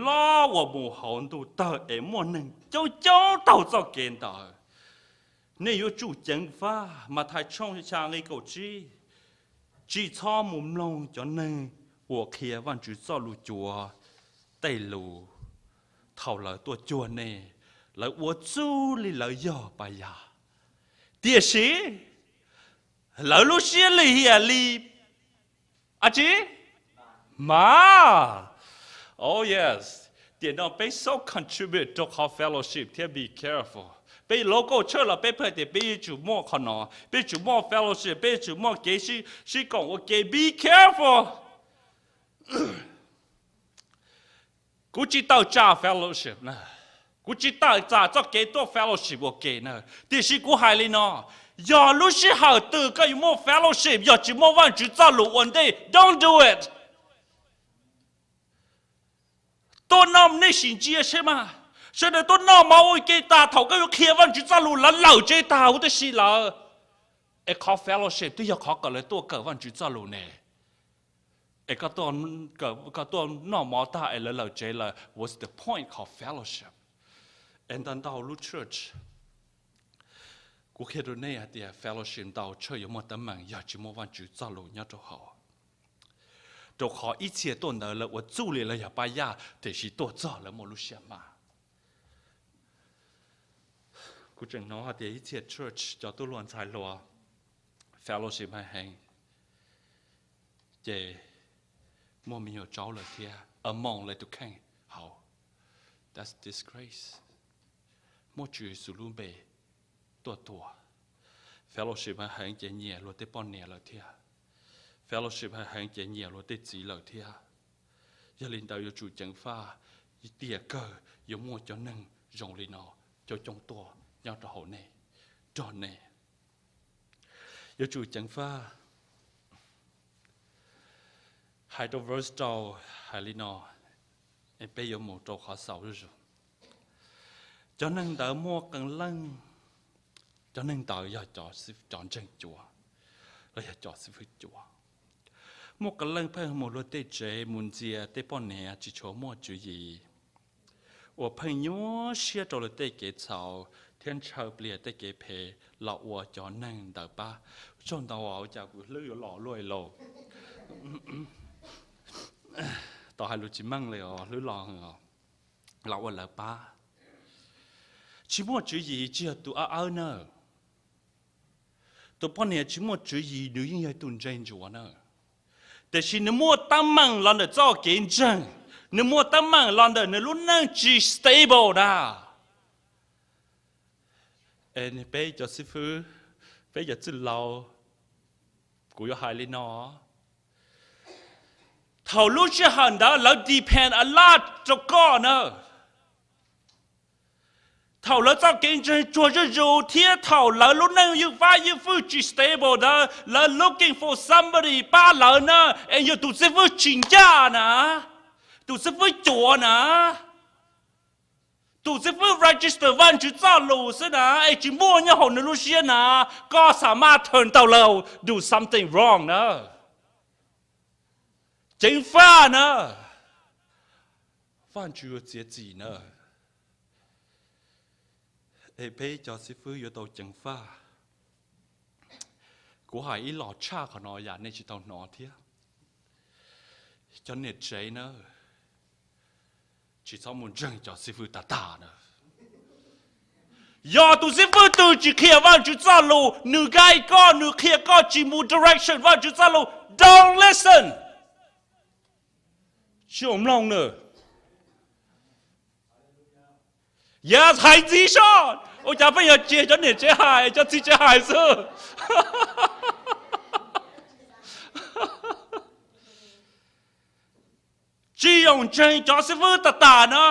loj uas mus hauv ntuj tawg es muaj neeg coob coob taug txoj kev ntawd. Nej yuav tsum ceev faj, Mathais tshooj xya nqe kaum tsib, tsis txhob mus mloog cov neeg uas qhia Vajtswv txoj lus cuav tej lus. Thaum lawv tuaj cuag nej, lawv ua txuj li lawv yog pab yaj, tiam sis lawv lub siab lim hiam li ab tsi mas. Oh yes, tiam no peb so contribute rau qhov fellowship thiab be careful. Peb local church los peb pheej tias peb yuav tsum muaj qhov no, peb yuav tsum muaj fellowship, peb yuav tsum muaj kev sib koom ua ke, be careful. Kuv tsis tawm tsam fellowship na, kuv tsis tawm tsam txoj kev tuaj fellowship ua ke na, tiam sis kuv hais li no, yog lub sij hawm twg koj yuav muaj fellowship yog tsis muaj Vajtswv txoj lus ua ntej, don't do it. Tuaj noj nej sim ntsia seb mas, sawv daws tuaj noj mov ua ke tas thaum koj yuav qhia Vajtswv txoj lus lawv lawm tsev tag huv tib si lawm. Es qhov fellowship twb yog qhov kom lawv tuaj kawm Vajtswv txoj lus ne. Es koj tuaj noj mov tag es lawv lawm tsev lawm, what's the point qhov fellowship? Es ntau ntau lub church, kuv qhia rau nej hais tias fellowship ntau church yuav muaj teeb meem yog tsis muaj Vajtswv txoj lus nyob rau hauv. Rau qhov ib txhia tuaj ntawd lawv ua txuj li lawv yog pab yaj, tiam sis tuaj txog lawv muaj lub siab hma. Kuv tseem hnov hais tias ib txhia church cov tub hluas ntxhais hluas fellowship heev heev, ces muaj me nyuam tsaub lawm thiab among lawv tus kheej hauv. That's disgrace. Muaj Tswv Yexus lub npe tuaj tuag. Fellowship heev heev ces nyiam luag tej poj niam lawm thiab. Fellowship heev heev ces nyiam luag tej txiv lawm thiab. Yog li ntawd yuav tsum ceev faj, tiam kawg yuav muaj cov neeg zoo li no coob coob tuaj nyob rau hauv nej, nrog nej. Yuav tsum ceev faj. Hais rau verse rau hais li no, peb yuav mus rau qhov xaus zuj zus. Cov neeg ntawd muaj qee leej, cov neeg ntawd yog cov ntseeg cuav los yog cov xib fwb cuav. Muaj qee leej pheej mus luag tej tsev mus ntxias tej poj niam tsis tshua muaj tswv yim, uas pheej nyuaj siab rau luag tej kev txhaum thiab ntshaw pliag tej kev phem los ua cov neeg ntawd pab. Tsaug ntau, ua cas kuv hlwb yuav los luaj lauj. Tos hais lus tsis meej li os, hlwb los os, los ua lawv pab. Tsis muaj tswv yim tsis yog tus awb awb na. Tus poj niam tsis muaj tswv yim nws yeej yog tus ntse ntsuav na. Tiam sis nws muaj teeb meem los ntawm txoj kev ntseeg, nws muaj teeb meem los ntawm nws lub neej tsis stable na. Es peb cov xib fwb, peb cov txwj laus, kuv yuav hais li no, thaum lub sij hawm ntawd lawv depend a lot rau koj na. Thaum lawv txoj kev ntseeg tsuag zuj zus thiab thaum lawv lub neej ywj fab ywj fwj tsis stable ntawd, lawv looking for somebody pab lawv na, es yog tus xib fwb tsis ncaj na, tus xib fwb cuav na, tus xib fwb register Vajtswv txoj lus xwb na, es tsis muaj nyob hauv nws lub siab na, koj xam maj turn tau lawm do something wrong na. Ceev faj na, Vajtswv yuav txiav txim na. Es peb cov xib fwb yuav tau ceev faj. Kuv hais ib los tshaj qhov no yam nej tsis tau hnov thiab. Cov niam tsev na, tsis txhob mus ntseeg cov xib fwb tag tag na. Yog tus xib fwb twg tsis qhia Vajtswv txoj lus, nws guide koj, nws qhia koj tsis mus direction Vajtswv txoj lus, don't listen. Tsis mloog nws. Yog hais ntxiv soj, ua cas pheej yog cia cov niam tsev hais, cov txiv tsev hais xwb. Tsis yoom ntseeg cov xib fwb tag tag na.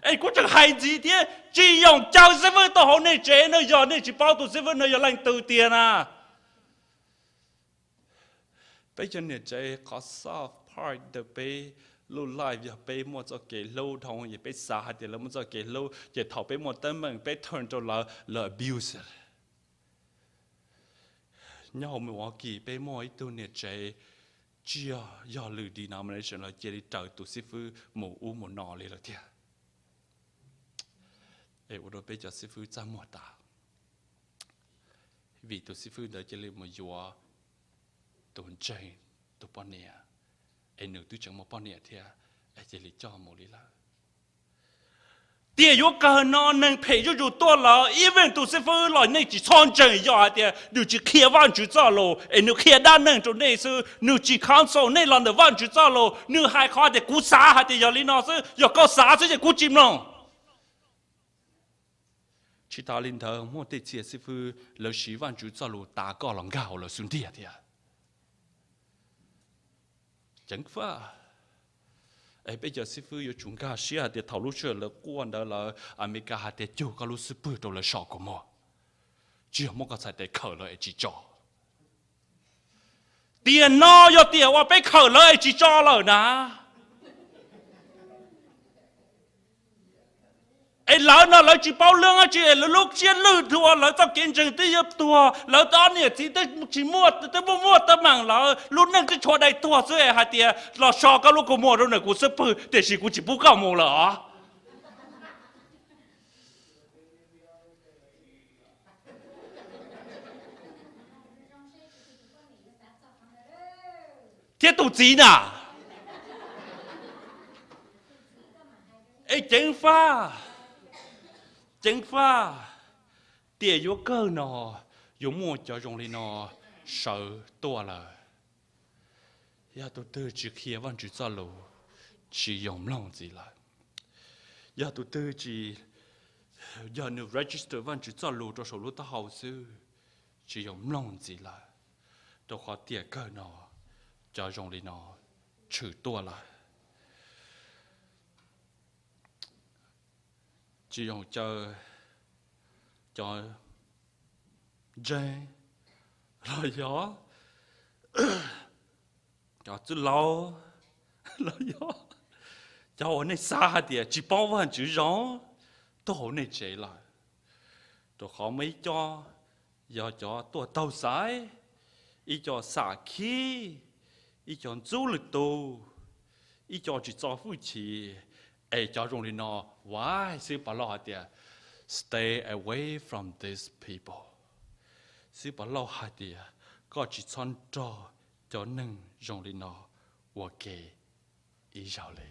Es kuv tseem hais ntxiv thiab, tsis yoom caw xib fwb tuaj hauv nej tsev na, yog nej tsis paub tus xib fwb no yog leej twg tiag na. Peb cov niam tsev, qhov soft part ntawm peb lub life yog peb muaj txoj kev hlub dhau, es peb xav hais tias lawv muaj txoj kev hlub, ces thaum peb muaj teeb meem peb turn rau lawv, lawv abuse. Nyob hauv Milwaukee peb muaj ib tug niam tsev tsiaj yog lwm denomination, lawv cia li raws tus xib fwb mus ub mus no li lawm thiab. Es ua rau peb cov xib fwb txaj muag tas, vim tus xib fwb ntawd cia li mus yuav tus ntseeg tus poj niam, es nws twb tseem muaj poj niam thiab, es cia li coj mus li lawm. Tiam yuav kawg no neeg phem zuj zus tuaj lawm, even tus xib fwb los nej tsis txhob ntseeg, yog hais tias nws tsis qhia Vajtswv txoj lus es nws qhia dab neeg rau nej xwb, nws tsis counsel nej los ntawm Vajtswv txoj lus, nws hais qhov tias kuv xav hais tias yog li no xwb, yog koj xav xwb ces kuv tsis mloog. Tsis tas li ntawd, muaj tej txhia xib fwb lawv siv Vajtswv txoj lus tav koj los nkag hauv lawv xub ntiag thiab. Ceev faj. Es peb cov xib fwb yuav tsum nkag siab hais tias thaum lub sij hawm lawv quaj ntawd lawm, Amelikas hais tias cug koj lub xub pwg rau lawv so kua muag, tsis yog muab koj txhais tes khawm lawv es tsis tso. Tiam no yog tiam uas peb khawm lawv es tsis tso lawm na. Es lawv no lawv tsis paub lwm dab tsi, lawv lub siab lwj dua, lawv txoj kev ntseeg twb yuav tuag, lawv ob niam txiv twb tsis muaj, twb muaj muaj teeb meem, lawv lub neej twb tshuav dai tuag xwb es hais tias los so koj lub kua muag rau ntawm kuv xub pwg, tiam sis kuv tsis pub koj mus lawm os. Thiab tus txiv na, es ceev faj, ceev faj, tiam yuav kawg no yuav muaj cov zoo li no sawv tuaj lawm. Yog tus twg tsis qhia Vajtswv txoj lus, tsis yoog mloog ntxiv lawm. Yog tus twg tsis, yog nws register Vajtswv txoj lus rau saum lub taub hau xwb, tsis yoog mloog ntxiv lawm, rau qhov tiam kawg no cov zoo li no tshwm tuaj lawm. Tsis yoog caw cov ntseeg los yog cov txwj laug los yog cov uas nej xav hais tias tsis paub Vajtswv zoo tuaj hauv nej tsev lawm, rau qhov muaj ib co yog cov tuaj taug xaiv, ib co xam khib, ib co ntxub lwm tus, ib co tsis txo hwj chim. Es cov zoo li no, why, Xib Pas Lauj hais tias stay away from these people. Xib Pas Lauj hais tias koj tsis txhob nrog cov neeg zoo li no ua ke ib zaug li.